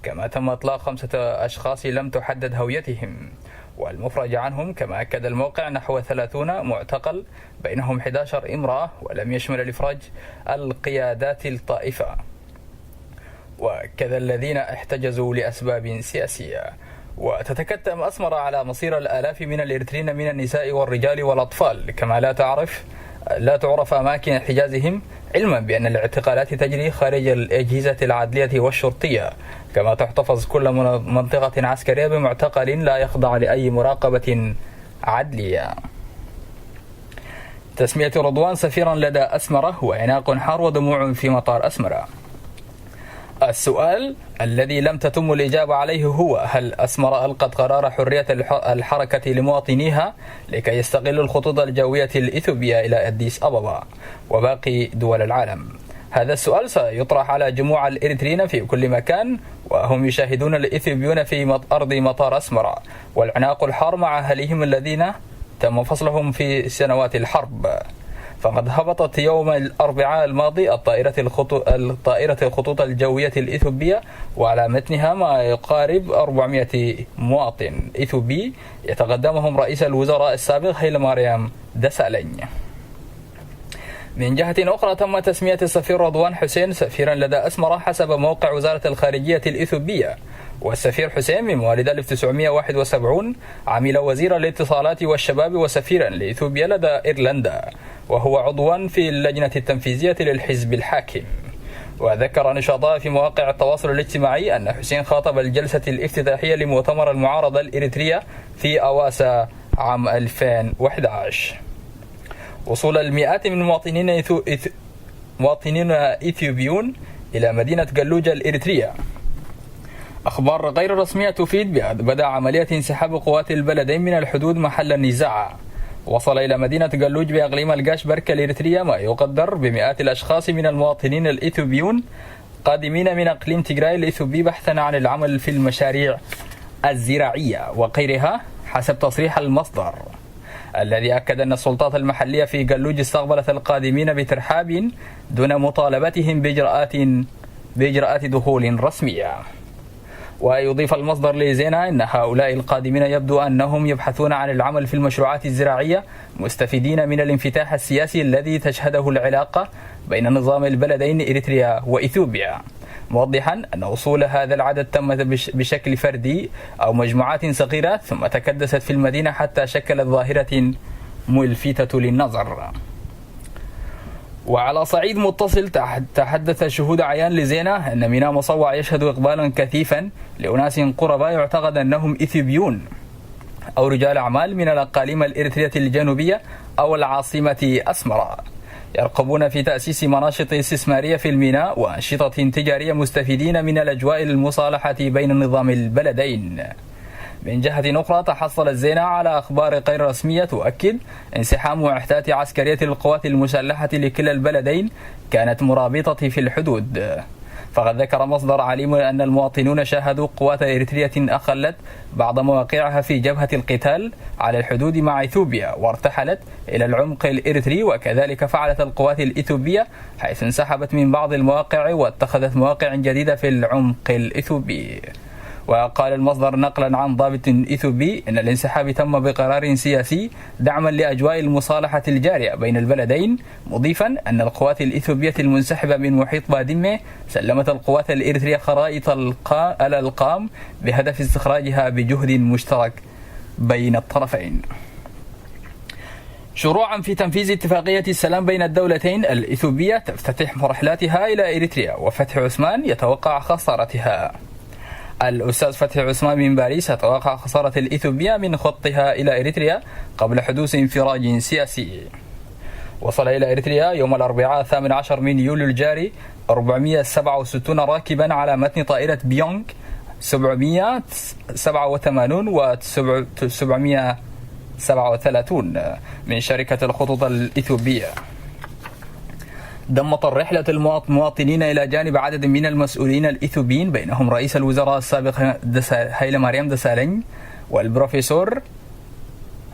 كما تم إطلاق خمسة أشخاص لم تحدد هويتهم والمفرج عنهم. كما أكد الموقع نحو ثلاثون معتقل، بينهم احدعش امرأة، ولم يشمل الإفراج القيادات الطائفة وكذا الذين احتجزوا لأسباب سياسية. وتتكتم أسمرة على مصير الآلاف من الإريتريين من النساء والرجال والأطفال، كما لا تعرف، لا تعرف أماكن احتجازهم، علما بأن الاعتقالات تجري خارج الأجهزة العدلية والشرطية، كما تحتفظ كل من-، منطقة عسكرية بمعتقل لا يخضع لأي مراقبة عدلية. تسمية رضوان سفيرا لدى أسمرة وعناق حار ودموع في مطار أسمرة. السؤال الذي لم تتم الإجابة عليه هو: هل أسمرة ألقت قرار حرية الح-، الحركة لمواطنيها لكي يستغلوا الخطوط الجوية الإثيوبية إلى أديس أبابا وباقي دول العالم؟ هذا السؤال سيطرح على جموع الإريتريين في كل مكان، وهم يشاهدون الإثيوبيون في مط-، أرض مطار أسمرة والعناق الحار مع أهليهم الذين تم فصلهم في سنوات الحرب. فقد هبطت يوم الأربعاء الماضي الطائرة الخطو-، الطائرة الخطوط الجوية الإثيوبية، وعلى متنها ما يقارب أربعمائة مواطن إثيوبي، يتقدمهم رئيس الوزراء السابق هيلماريام دسالين. من جهة أخرى، تم تسمية السفير رضوان حسين سفيرا لدى أسمرة حسب موقع وزارة الخارجية الإثيوبية. والسفير حسين من مواليد ألف وتسعمائة وواحد وسبعين عمل وزير الاتصالات والشباب وسفيرا لإثيوبيا لدى إيرلندا، وهو عضوا في اللجنة التنفيذية للحزب الحاكم. وذكر نشطاء في مواقع التواصل الاجتماعي أن حسين خاطب الجلسة الافتتاحية لمؤتمر المعارضة الإريترية في أواسا عام ألفين وأحد عشر. وصول المئات من مواطنين إثيو-، إث-، مواطنين إثيوبيون إلى مدينة جلوجة الإريترية. أخبار غير رسمية تفيد بأن بدأ عملية انسحاب قوات البلدين من الحدود محل النزاع. وصل إلى مدينة جلوج بإقليم الجاش بركة الإريترية ما يقدر بمئات الأشخاص من المواطنين الإثيوبيون قادمين من إقليم تيغراي الإثيوبي بحثا عن العمل في المشاريع الزراعية وغيرها، حسب تصريح المصدر، الذي أكد أن السلطات المحلية في جلوج استقبلت القادمين بترحاب دون مطالبتهم بإجراءات، بإجراءات دخول رسمية. ويضيف المصدر لزينا أن هؤلاء القادمين يبدو أنهم يبحثون عن العمل في المشروعات الزراعية، مستفيدين من الانفتاح السياسي الذي تشهده العلاقة بين نظام البلدين إريتريا وإثيوبيا، موضحا أن وصول هذا العدد تم بش-، بشكل فردي أو مجموعات صغيرة، ثم تكدست في المدينة حتى شكلت ظاهرة ملفتة للنظر. وعلى صعيد متصل، تح-، تحدث شهود عيان لزينة أن ميناء مصوع يشهد إقبالا كثيفا لأناس قرباء يعتقد أنهم إثيوبيون أو رجال أعمال من الأقاليم الإريترية الجنوبية أو العاصمة أسمرة، يرغبون في تأسيس مناشط استثمارية في الميناء وأنشطة تجارية مستفيدين من الأجواء المصالحة بين نظام البلدين. من جهة أخرى، تحصلت زينة على أخبار غير رسمية تؤكد انسحاب معدات عسكرية القوات المسلحة لكلا البلدين كانت مرابطة في الحدود. فقد ذكر مصدر عليم أن المواطنون شاهدوا قوات إريترية أخلت بعض مواقعها في جبهة القتال على الحدود مع إثيوبيا، وارتحلت إلى العمق الإريتري، وكذلك فعلت القوات الإثيوبية، حيث انسحبت من بعض المواقع واتخذت مواقع جديدة في العمق الإثيوبي. وقال المصدر نقلا عن ضابط إثيوبي إن الانسحاب تم بقرار سياسي دعما لأجواء المصالحة الجارية بين البلدين، مضيفا أن القوات الإثيوبية المنسحبة من محيط بادمة سلمت القوات الإريترية خرائط القا-، الألقام بهدف استخراجها بجهد مشترك بين الطرفين. شروعا في تنفيذ اتفاقية السلام بين الدولتين، الإثيوبية تفتتح رحلاتها إلى إريتريا، وفتحي عثمان يتوقع خسارتها. الأستاذ فتحي عثمان من باريس يتوقع خسارة الإثيوبية من خطها إلى إريتريا قبل حدوث انفراج سياسي. وصل إلى إريتريا يوم الأربعاء الثامن عشر من يوليو الجاري أربعمية وسبعة وستون راكبا على متن طائرة بيونغ سبعمية وسبعة وثمانون و سبعمية وسبعة وثلاثون من شركة الخطوط الإثيوبية. ضمت الرحلة المواط-، مواطنين إلى جانب عدد من المسؤولين الإثيوبيين، بينهم رئيس الوزراء السابق دسا-، هايلة مريم دسالين، والبروفيسور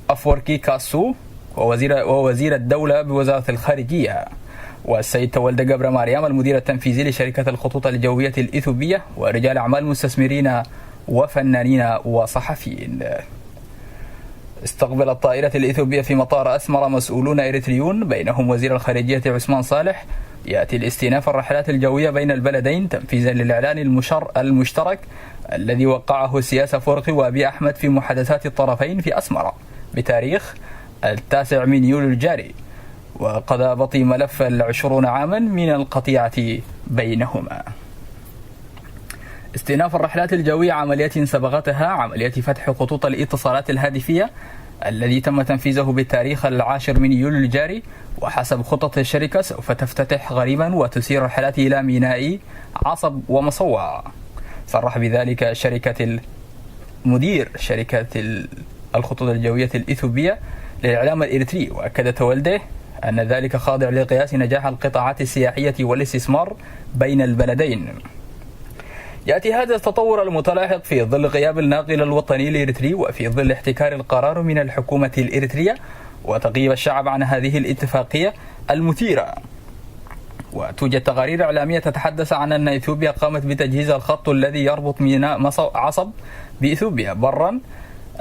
أفوركي كاسو، ووزير، ووزير الدولة بوزارة الخارجية، والسيد تولد قبر مريم، المدير التنفيذي لشركة الخطوط الجوية الإثيوبية، ورجال أعمال مستثمرين وفنانين وصحفيين. استقبلت طائرة الإثيوبية في مطار أسمرة مسؤولون إريتريون، بينهم وزير الخارجية عثمان صالح. يأتي الاستئناف الرحلات الجوية بين البلدين تنفيذا للإعلان المشر-، المشترك الذي وقعه السياسي أفورقي وأبي أحمد في محادثات الطرفين في أسمرة بتاريخ التاسع من يوليو الجاري، وقد بطي ملف العشرون عاما من القطيعة بينهما. استئناف الرحلات الجوية عملية سبقتها عملية فتح خطوط الاتصالات الهاتفية الذي تم تنفيذه بتاريخ العاشر من يوليو الجاري، وحسب خطط الشركة سوف تفتتح قريبا وتسير الرحلات إلى ميناء عصب ومصوع. صرح بذلك شركة ال-، مدير شركة ال-، الخطوط الجوية الإثيوبية للإعلام الإريتري، وأكد تولده أن ذلك خاضع لقياس نجاح القطاعات السياحية والاستثمار بين البلدين. يأتي هذا التطور المتلاحق في ظل غياب الناقل الوطني الإريتري، وفي ظل احتكار القرار من الحكومة الإريترية وتغيب الشعب عن هذه الاتفاقية المثيرة. وتوجد تقارير إعلامية تتحدث عن أن إثيوبيا قامت بتجهيز الخط الذي يربط ميناء مصو-، عصب بإثيوبيا برا،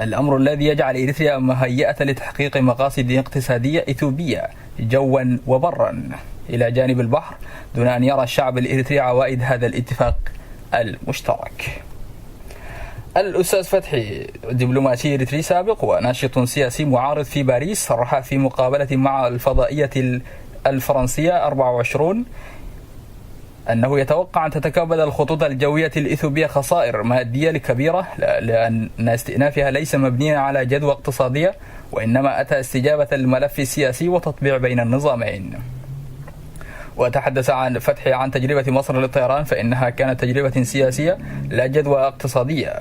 الأمر الذي يجعل إريتريا مهيئة لتحقيق مقاصد اقتصادية إثيوبية جوا وبرا إلى جانب البحر، دون أن يرى الشعب الإريتري عوائد هذا الاتفاق المشترك. الأستاذ فتحي، دبلوماسي إريتري سابق وناشط سياسي معارض في باريس، صرح في مقابلة مع الفضائية ال-، الفرنسية أربعة وعشرون أنه يتوقع أن تتكبد الخطوط الجوية الإثيوبية خسائر مادية كبيرة، ل-، لأن استئنافها ليس مبنيا على جدوى اقتصادية، وإنما أتى استجابة الملف السياسي وتطبيع بين النظامين. وتحدث عن فتحي عن تجربة مصر للطيران، فإنها كانت تجربة سياسية لا جدوى اقتصادية،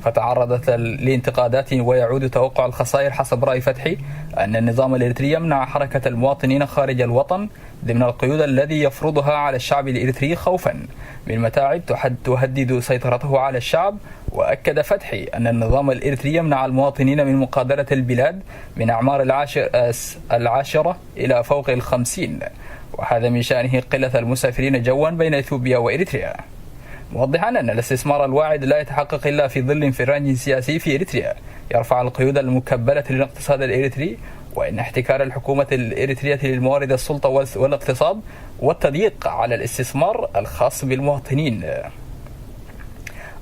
فتعرضت لانتقادات، ويعود توقع الخسائر حسب رأي فتحي أن النظام الإريتري يمنع حركة المواطنين خارج الوطن ضمن القيود الذي يفرضها على الشعب الإريتري خوفا من متاعب تحد-، تهدد سيطرته على الشعب. وأكد فتحي أن النظام الإريتري يمنع المواطنين من مقادرة البلاد من أعمار العاشر-، الس-، العاشرة إلى فوق الخمسين، وهذا من شأنه قلة المسافرين جوا بين إثيوبيا وإريتريا، موضحا أن الاستثمار الواعد لا يتحقق إلا في ظل انفراج سياسي في إريتريا يرفع القيود المكبلة للاقتصاد الإريتري، وإن احتكار الحكومة الإريترية للموارد السلطة والس-، والاقتصاد والتضييق على الاستثمار الخاص بالمواطنين.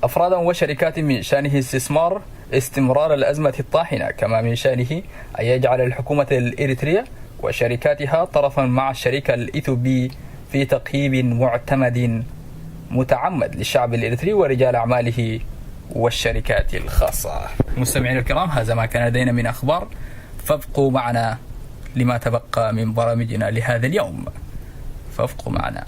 أفرادا وشركات من شأنه استثمار، استمرار الأزمة الطاحنة، كما من شأنه أن يجعل الحكومة الإريترية وشركاتها طرفا مع الشركة الإيثوبي في تقييم معتمد متعمد للشعب الإريتري ورجال أعماله والشركات الخاصة. مستمعينا الكرام، هذا ما كان لدينا من أخبار، فابقوا معنا لما تبقى من برامجنا لهذا اليوم، فابقوا معنا.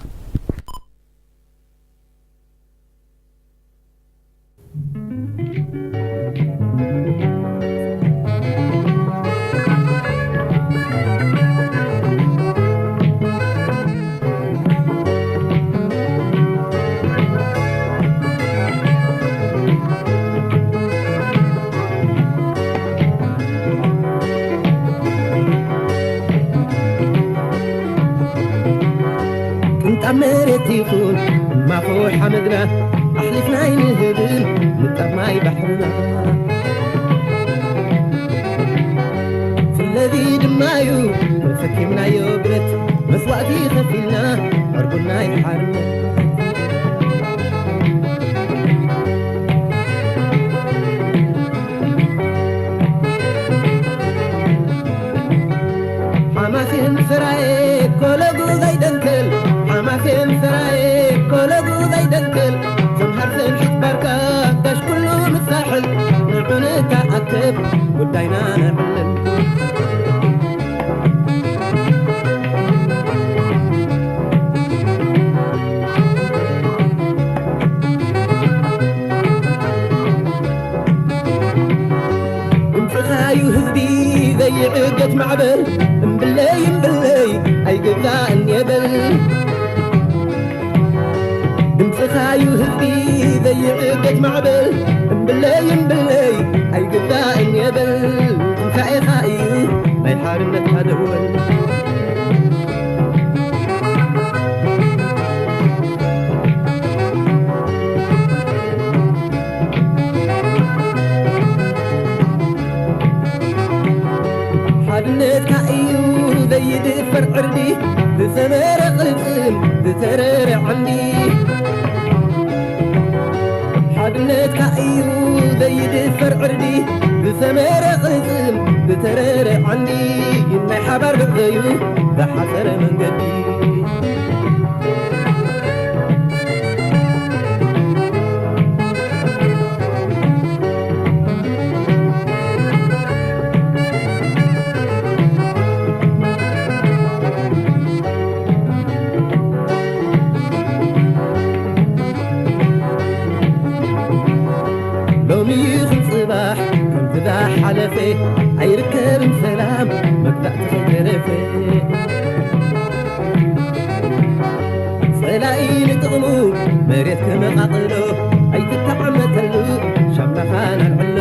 ቅንጣብ መሬት ይኹን እማኾ ሓመድና ኣሕሊፍና ኣይንህብን ንጣብ ማይ ባሕርና። ስለዚ ድማዩ ተሰኪምናዮ ብረት መስዋእቲ ከፊልና ዕርቡና ይሓርነት። ሓማሴን ሰራየ ኮለጉ ዘይደንክል፣ ሓማሴን ሰራየ ኮለጉ ዘይደንክል፣ ሰምሃር ሰምሒት ባርካ ጋሽ ኩሉ ምሳሕል፣ ንዑ ንተኣከብ ጉዳይና ነዕልል። ድምፅኻዩ ህዝቢ ዘይዕገት ማዕበል፣ እምብለይ እምብለይ ኣይግዛእን የበል። ድምፅኻዩ ህዝቢ ዘይዕገት ማዕበል፣ እምብለይ እምብለይ ኣይግዛእን የበል። ትንሳኤኻ እዩ ናይ ሓርነትካ ደወል። ሓድነትካ እዩ ዘይድፈር ዕርዲ፣ ዝሰመረ ቅልጽም፣ ዝተረረ ዓንዲ። ሓድነትካ እዩ ዘይድፈር ዕርዲ፣ ዝሰመረ ቅልጽም፣ ዝተረረ ዓንዲ። ናይ ሓባር ብዕዘዩ፣ ዝሓጸረ መንገዲ። ሎሚ ይኹን ጽባሕ ከምቲ ዝሓለፈ ኣይርከብን ሰላም መግዛእቲ ከይተረፈ። ጸላኢ ንጥቕሙ መሬት ከመቓቕሎ ኣይትተዓመተሉ ሻምናኻ ናልዕሎ።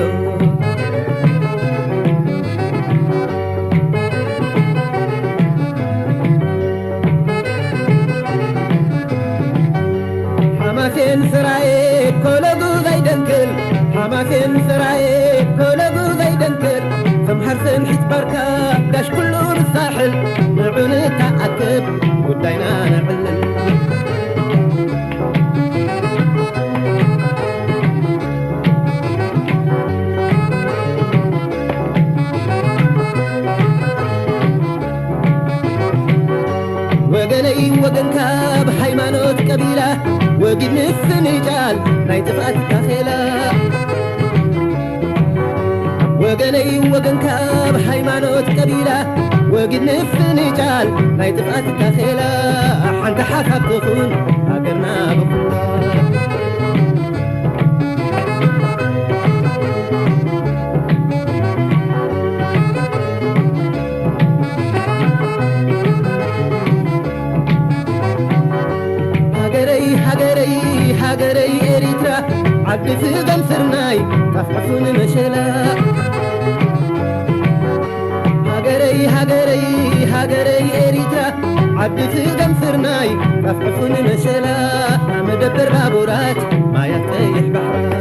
ሓማሴን ሰራየ ኮለጉ ዘይደንክል፣ ሓማሴን ሰራየ ኮለጉ ዘይደንክል፣ ሰምሃር ሰምሒት ባርካ ጋሽ ኩሉ ንሳሕል፣ ንዑ ንተኣከብ ጉዳይና ነዕልል። ወገነይ ወገንካ ብሃይማኖት ቀቢላ፣ ወጊድ ምፍንጃል ናይ ጥፍኣት ታኼላ። ወገነይ ወገንካ ብሃይማኖት ቀቢላ፣ ወጊድ ምፍንጃል ናይ ጥፍኣት ታኼላ። ሓንቲ ሓሳብ ትኹን ሃገርና ብኹላ። ሃገረይ ሃገረይ ሃገረይ ኤሪትራ፣ ዓዲ ስገም ስርናይ ጣፍ ዕፉን መሸላ። ሃገረይ ሃገረይ ሃገረይ ኤሪትራ፣ ዓዲ ስገም ስርናይ ጣፍ ዕፉን መሸላ። መደበር ባቡራት ማያት ቀይሕ ባሕራ።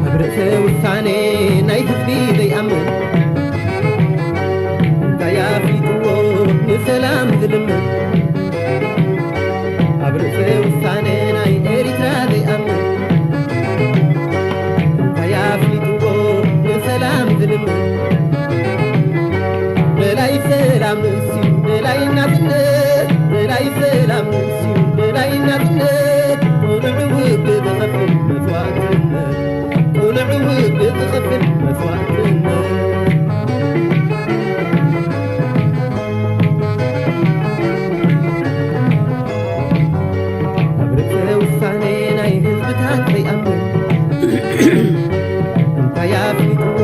ኣብ ርእሰ ውሳኔ ናይ ህዝቢ ዘይኣምን፣ እንታይ ኣፍሊጥዎ ንሰላ ዝኸፍል መስዋእትነት። ኣብ ርእሰ ውሳኔ ናይ ህዝብታት ዘይኣምን፣ እንታይ ኣፍሊጥዎ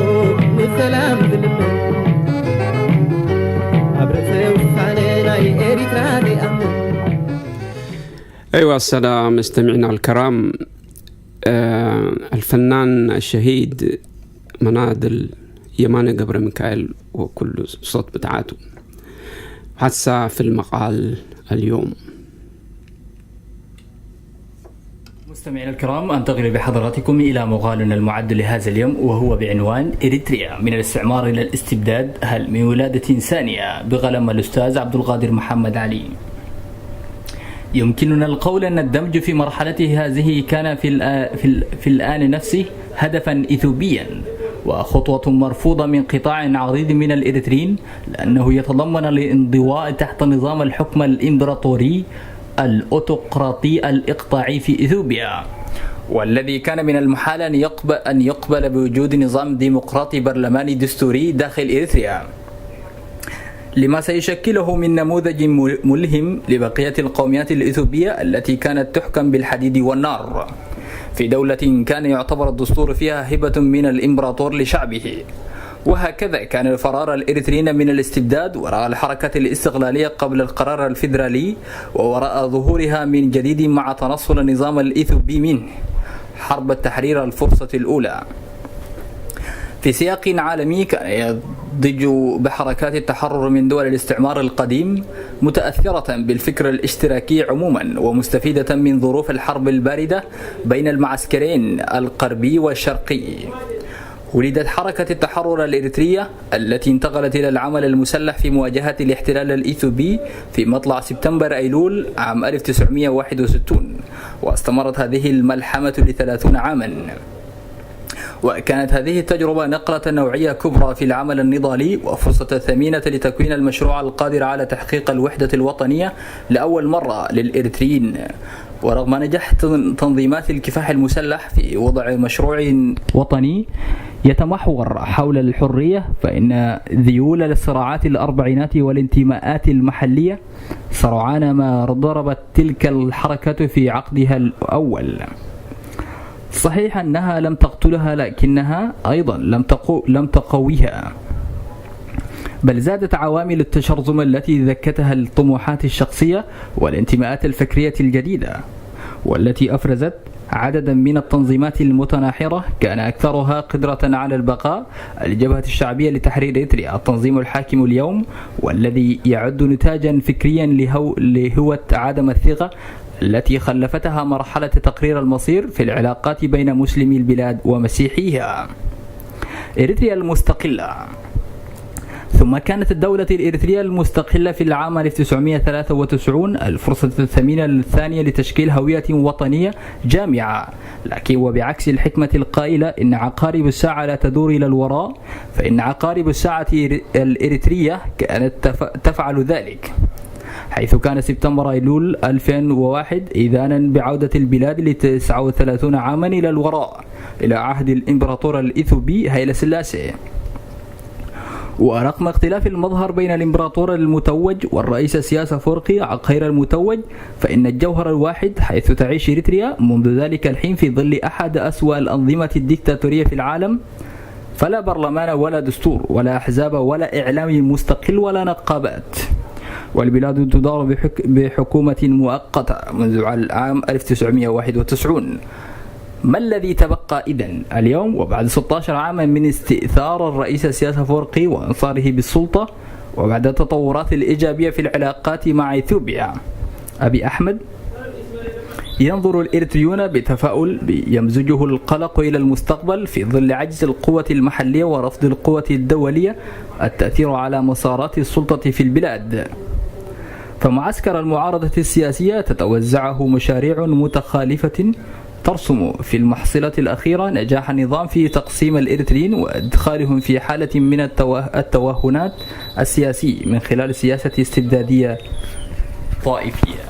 ንሰላም ዝልምን? ኣብ ርእሰ ውሳኔ ናይ ኤሪትራ ዘይኣምን። أيوة السادة مستمعينا الكرام، آه، الفنان الشهيد مناضل يماني قبر ميكائيل وكل صوت بتاعته. هسا في المقال اليوم. مستمعينا الكرام، أنتقل بحضراتكم إلى مقالنا المعد لهذا اليوم، وهو بعنوان: إريتريا من الاستعمار إلى الاستبداد، هل من ولادة ثانية؟ بقلم الأستاذ عبد القادر محمد علي. يمكننا القول أن الدمج في مرحلته هذه كان في الآ-، في ال-، في الآن نفسه هدفا إثيوبيا، وخطوة مرفوضة من قطاع عريض من الإريتريين، لأنه يتضمن الانضواء تحت نظام الحكم الإمبراطوري الأوتقراطي الإقطاعي في إثيوبيا، والذي كان من المحال أن يقب-، أن يقبل بوجود نظام ديمقراطي برلماني دستوري داخل إريتريا، لما سيشكله من نموذج مل-، ملهم لبقية القوميات الإثيوبية التي كانت تحكم بالحديد والنار، في دولة كان يعتبر الدستور فيها هبة من الإمبراطور لشعبه. وهكذا كان فرار الإريتريين من الاستبداد وراء الحركة الاستقلالية قبل القرار الفيدرالي، ووراء ظهورها من جديد مع تنصل النظام الإثيوبي منه حرب التحرير الفرصة الأولى. في سياق عالمي كان يضج بحركات التحرر من دول الاستعمار القديم، متأثرة بالفكر الاشتراكي عموما ومستفيدة من ظروف الحرب الباردة بين المعسكرين الغربي والشرقي. ولدت حركة التحرر الإريترية التي انتقلت إلى العمل المسلح في مواجهة الاحتلال الإثيوبي في مطلع سبتمبر أيلول عام ألف تسعمية واحد وستون، واستمرت هذه الملحمة لثلاثون عاما. وكانت هذه التجربة نقلة نوعية كبرى في العمل النضالي، وفرصة ثمينة لتكوين المشروع القادر على تحقيق الوحدة الوطنية لأول مرة للإريتريين. ورغم نجاح تن-، تنظيمات الكفاح المسلح في وضع مشروع وطني يتمحور حول الحرية، فإن ذيول الصراعات الأربعينات والانتماءات المحلية سرعان ما ضربت تلك الحركة في عقدها الأول. صحيح أنها لم تقتلها، لكنها أيضا لم تقو-، لم تقويها، بل زادت عوامل التشرذم التي ذكتها الطموحات الشخصية والانتماءات الفكرية الجديدة، والتي أفرزت عددا من التنظيمات المتناحرة كان أكثرها قدرة على البقاء: الجبهة الشعبية لتحرير إريتريا، التنظيم الحاكم اليوم، والذي يعد نتاجا فكريا لهو-، لهوة عدم الثقة التي خلفتها مرحلة تقرير المصير في العلاقات بين مسلمي البلاد ومسيحيها. إريتريا المستقلة. ثم كانت الدولة الإريترية المستقلة في العام ألف تسعمية ثلاثة وتسعين الفرصة الثمينة الثانية لتشكيل هوية وطنية جامعة، لكن وبعكس الحكمة القائلة إن عقارب الساعة لا تدور إلى الوراء، فإن عقارب الساعة الإريترية كانت تف-، تفعل ذلك، حيث كان سبتمبر أيلول ألفين وواحد إذانا بعودة البلاد لتسعة وثلاثون عاما إلى الوراء، إلى عهد الإمبراطور الإثيوبي هايلة سلاسي. ورغم اختلاف المظهر بين الإمبراطور المتوج والرئيس سياس أفورقي غير المتوج، فإن الجوهر الواحد، حيث تعيش إريتريا منذ ذلك الحين في ظل أحد أسوأ الأنظمة الديكتاتورية في العالم، فلا برلمان ولا دستور ولا أحزاب ولا إعلام مستقل ولا نقابات، والبلاد تدار بحك-، بحكومة مؤقتة منذ العام ألف تسعمية واحد وتسعين. ما الذي تبقى إذن اليوم وبعد ستاشر عاما من استئثار الرئيس سياس أفورقي وأنصاره بالسلطة، وبعد التطورات الإيجابية في العلاقات مع إثيوبيا؟ أبي أحمد، ينظر الإريتريون بتفاؤل يمزجه القلق إلى المستقبل في ظل عجز القوة المحلية ورفض القوة الدولية التأثير على مسارات السلطة في البلاد. فمعسكر المعارضة السياسية تتوزعه مشاريع متخالفة ترسم في المحصلة الأخيرة نجاح النظام في تقسيم الإريتريين وإدخالهم في حالة من التوه-، التوهنات السياسي من خلال سياسة استبدادية طائفية.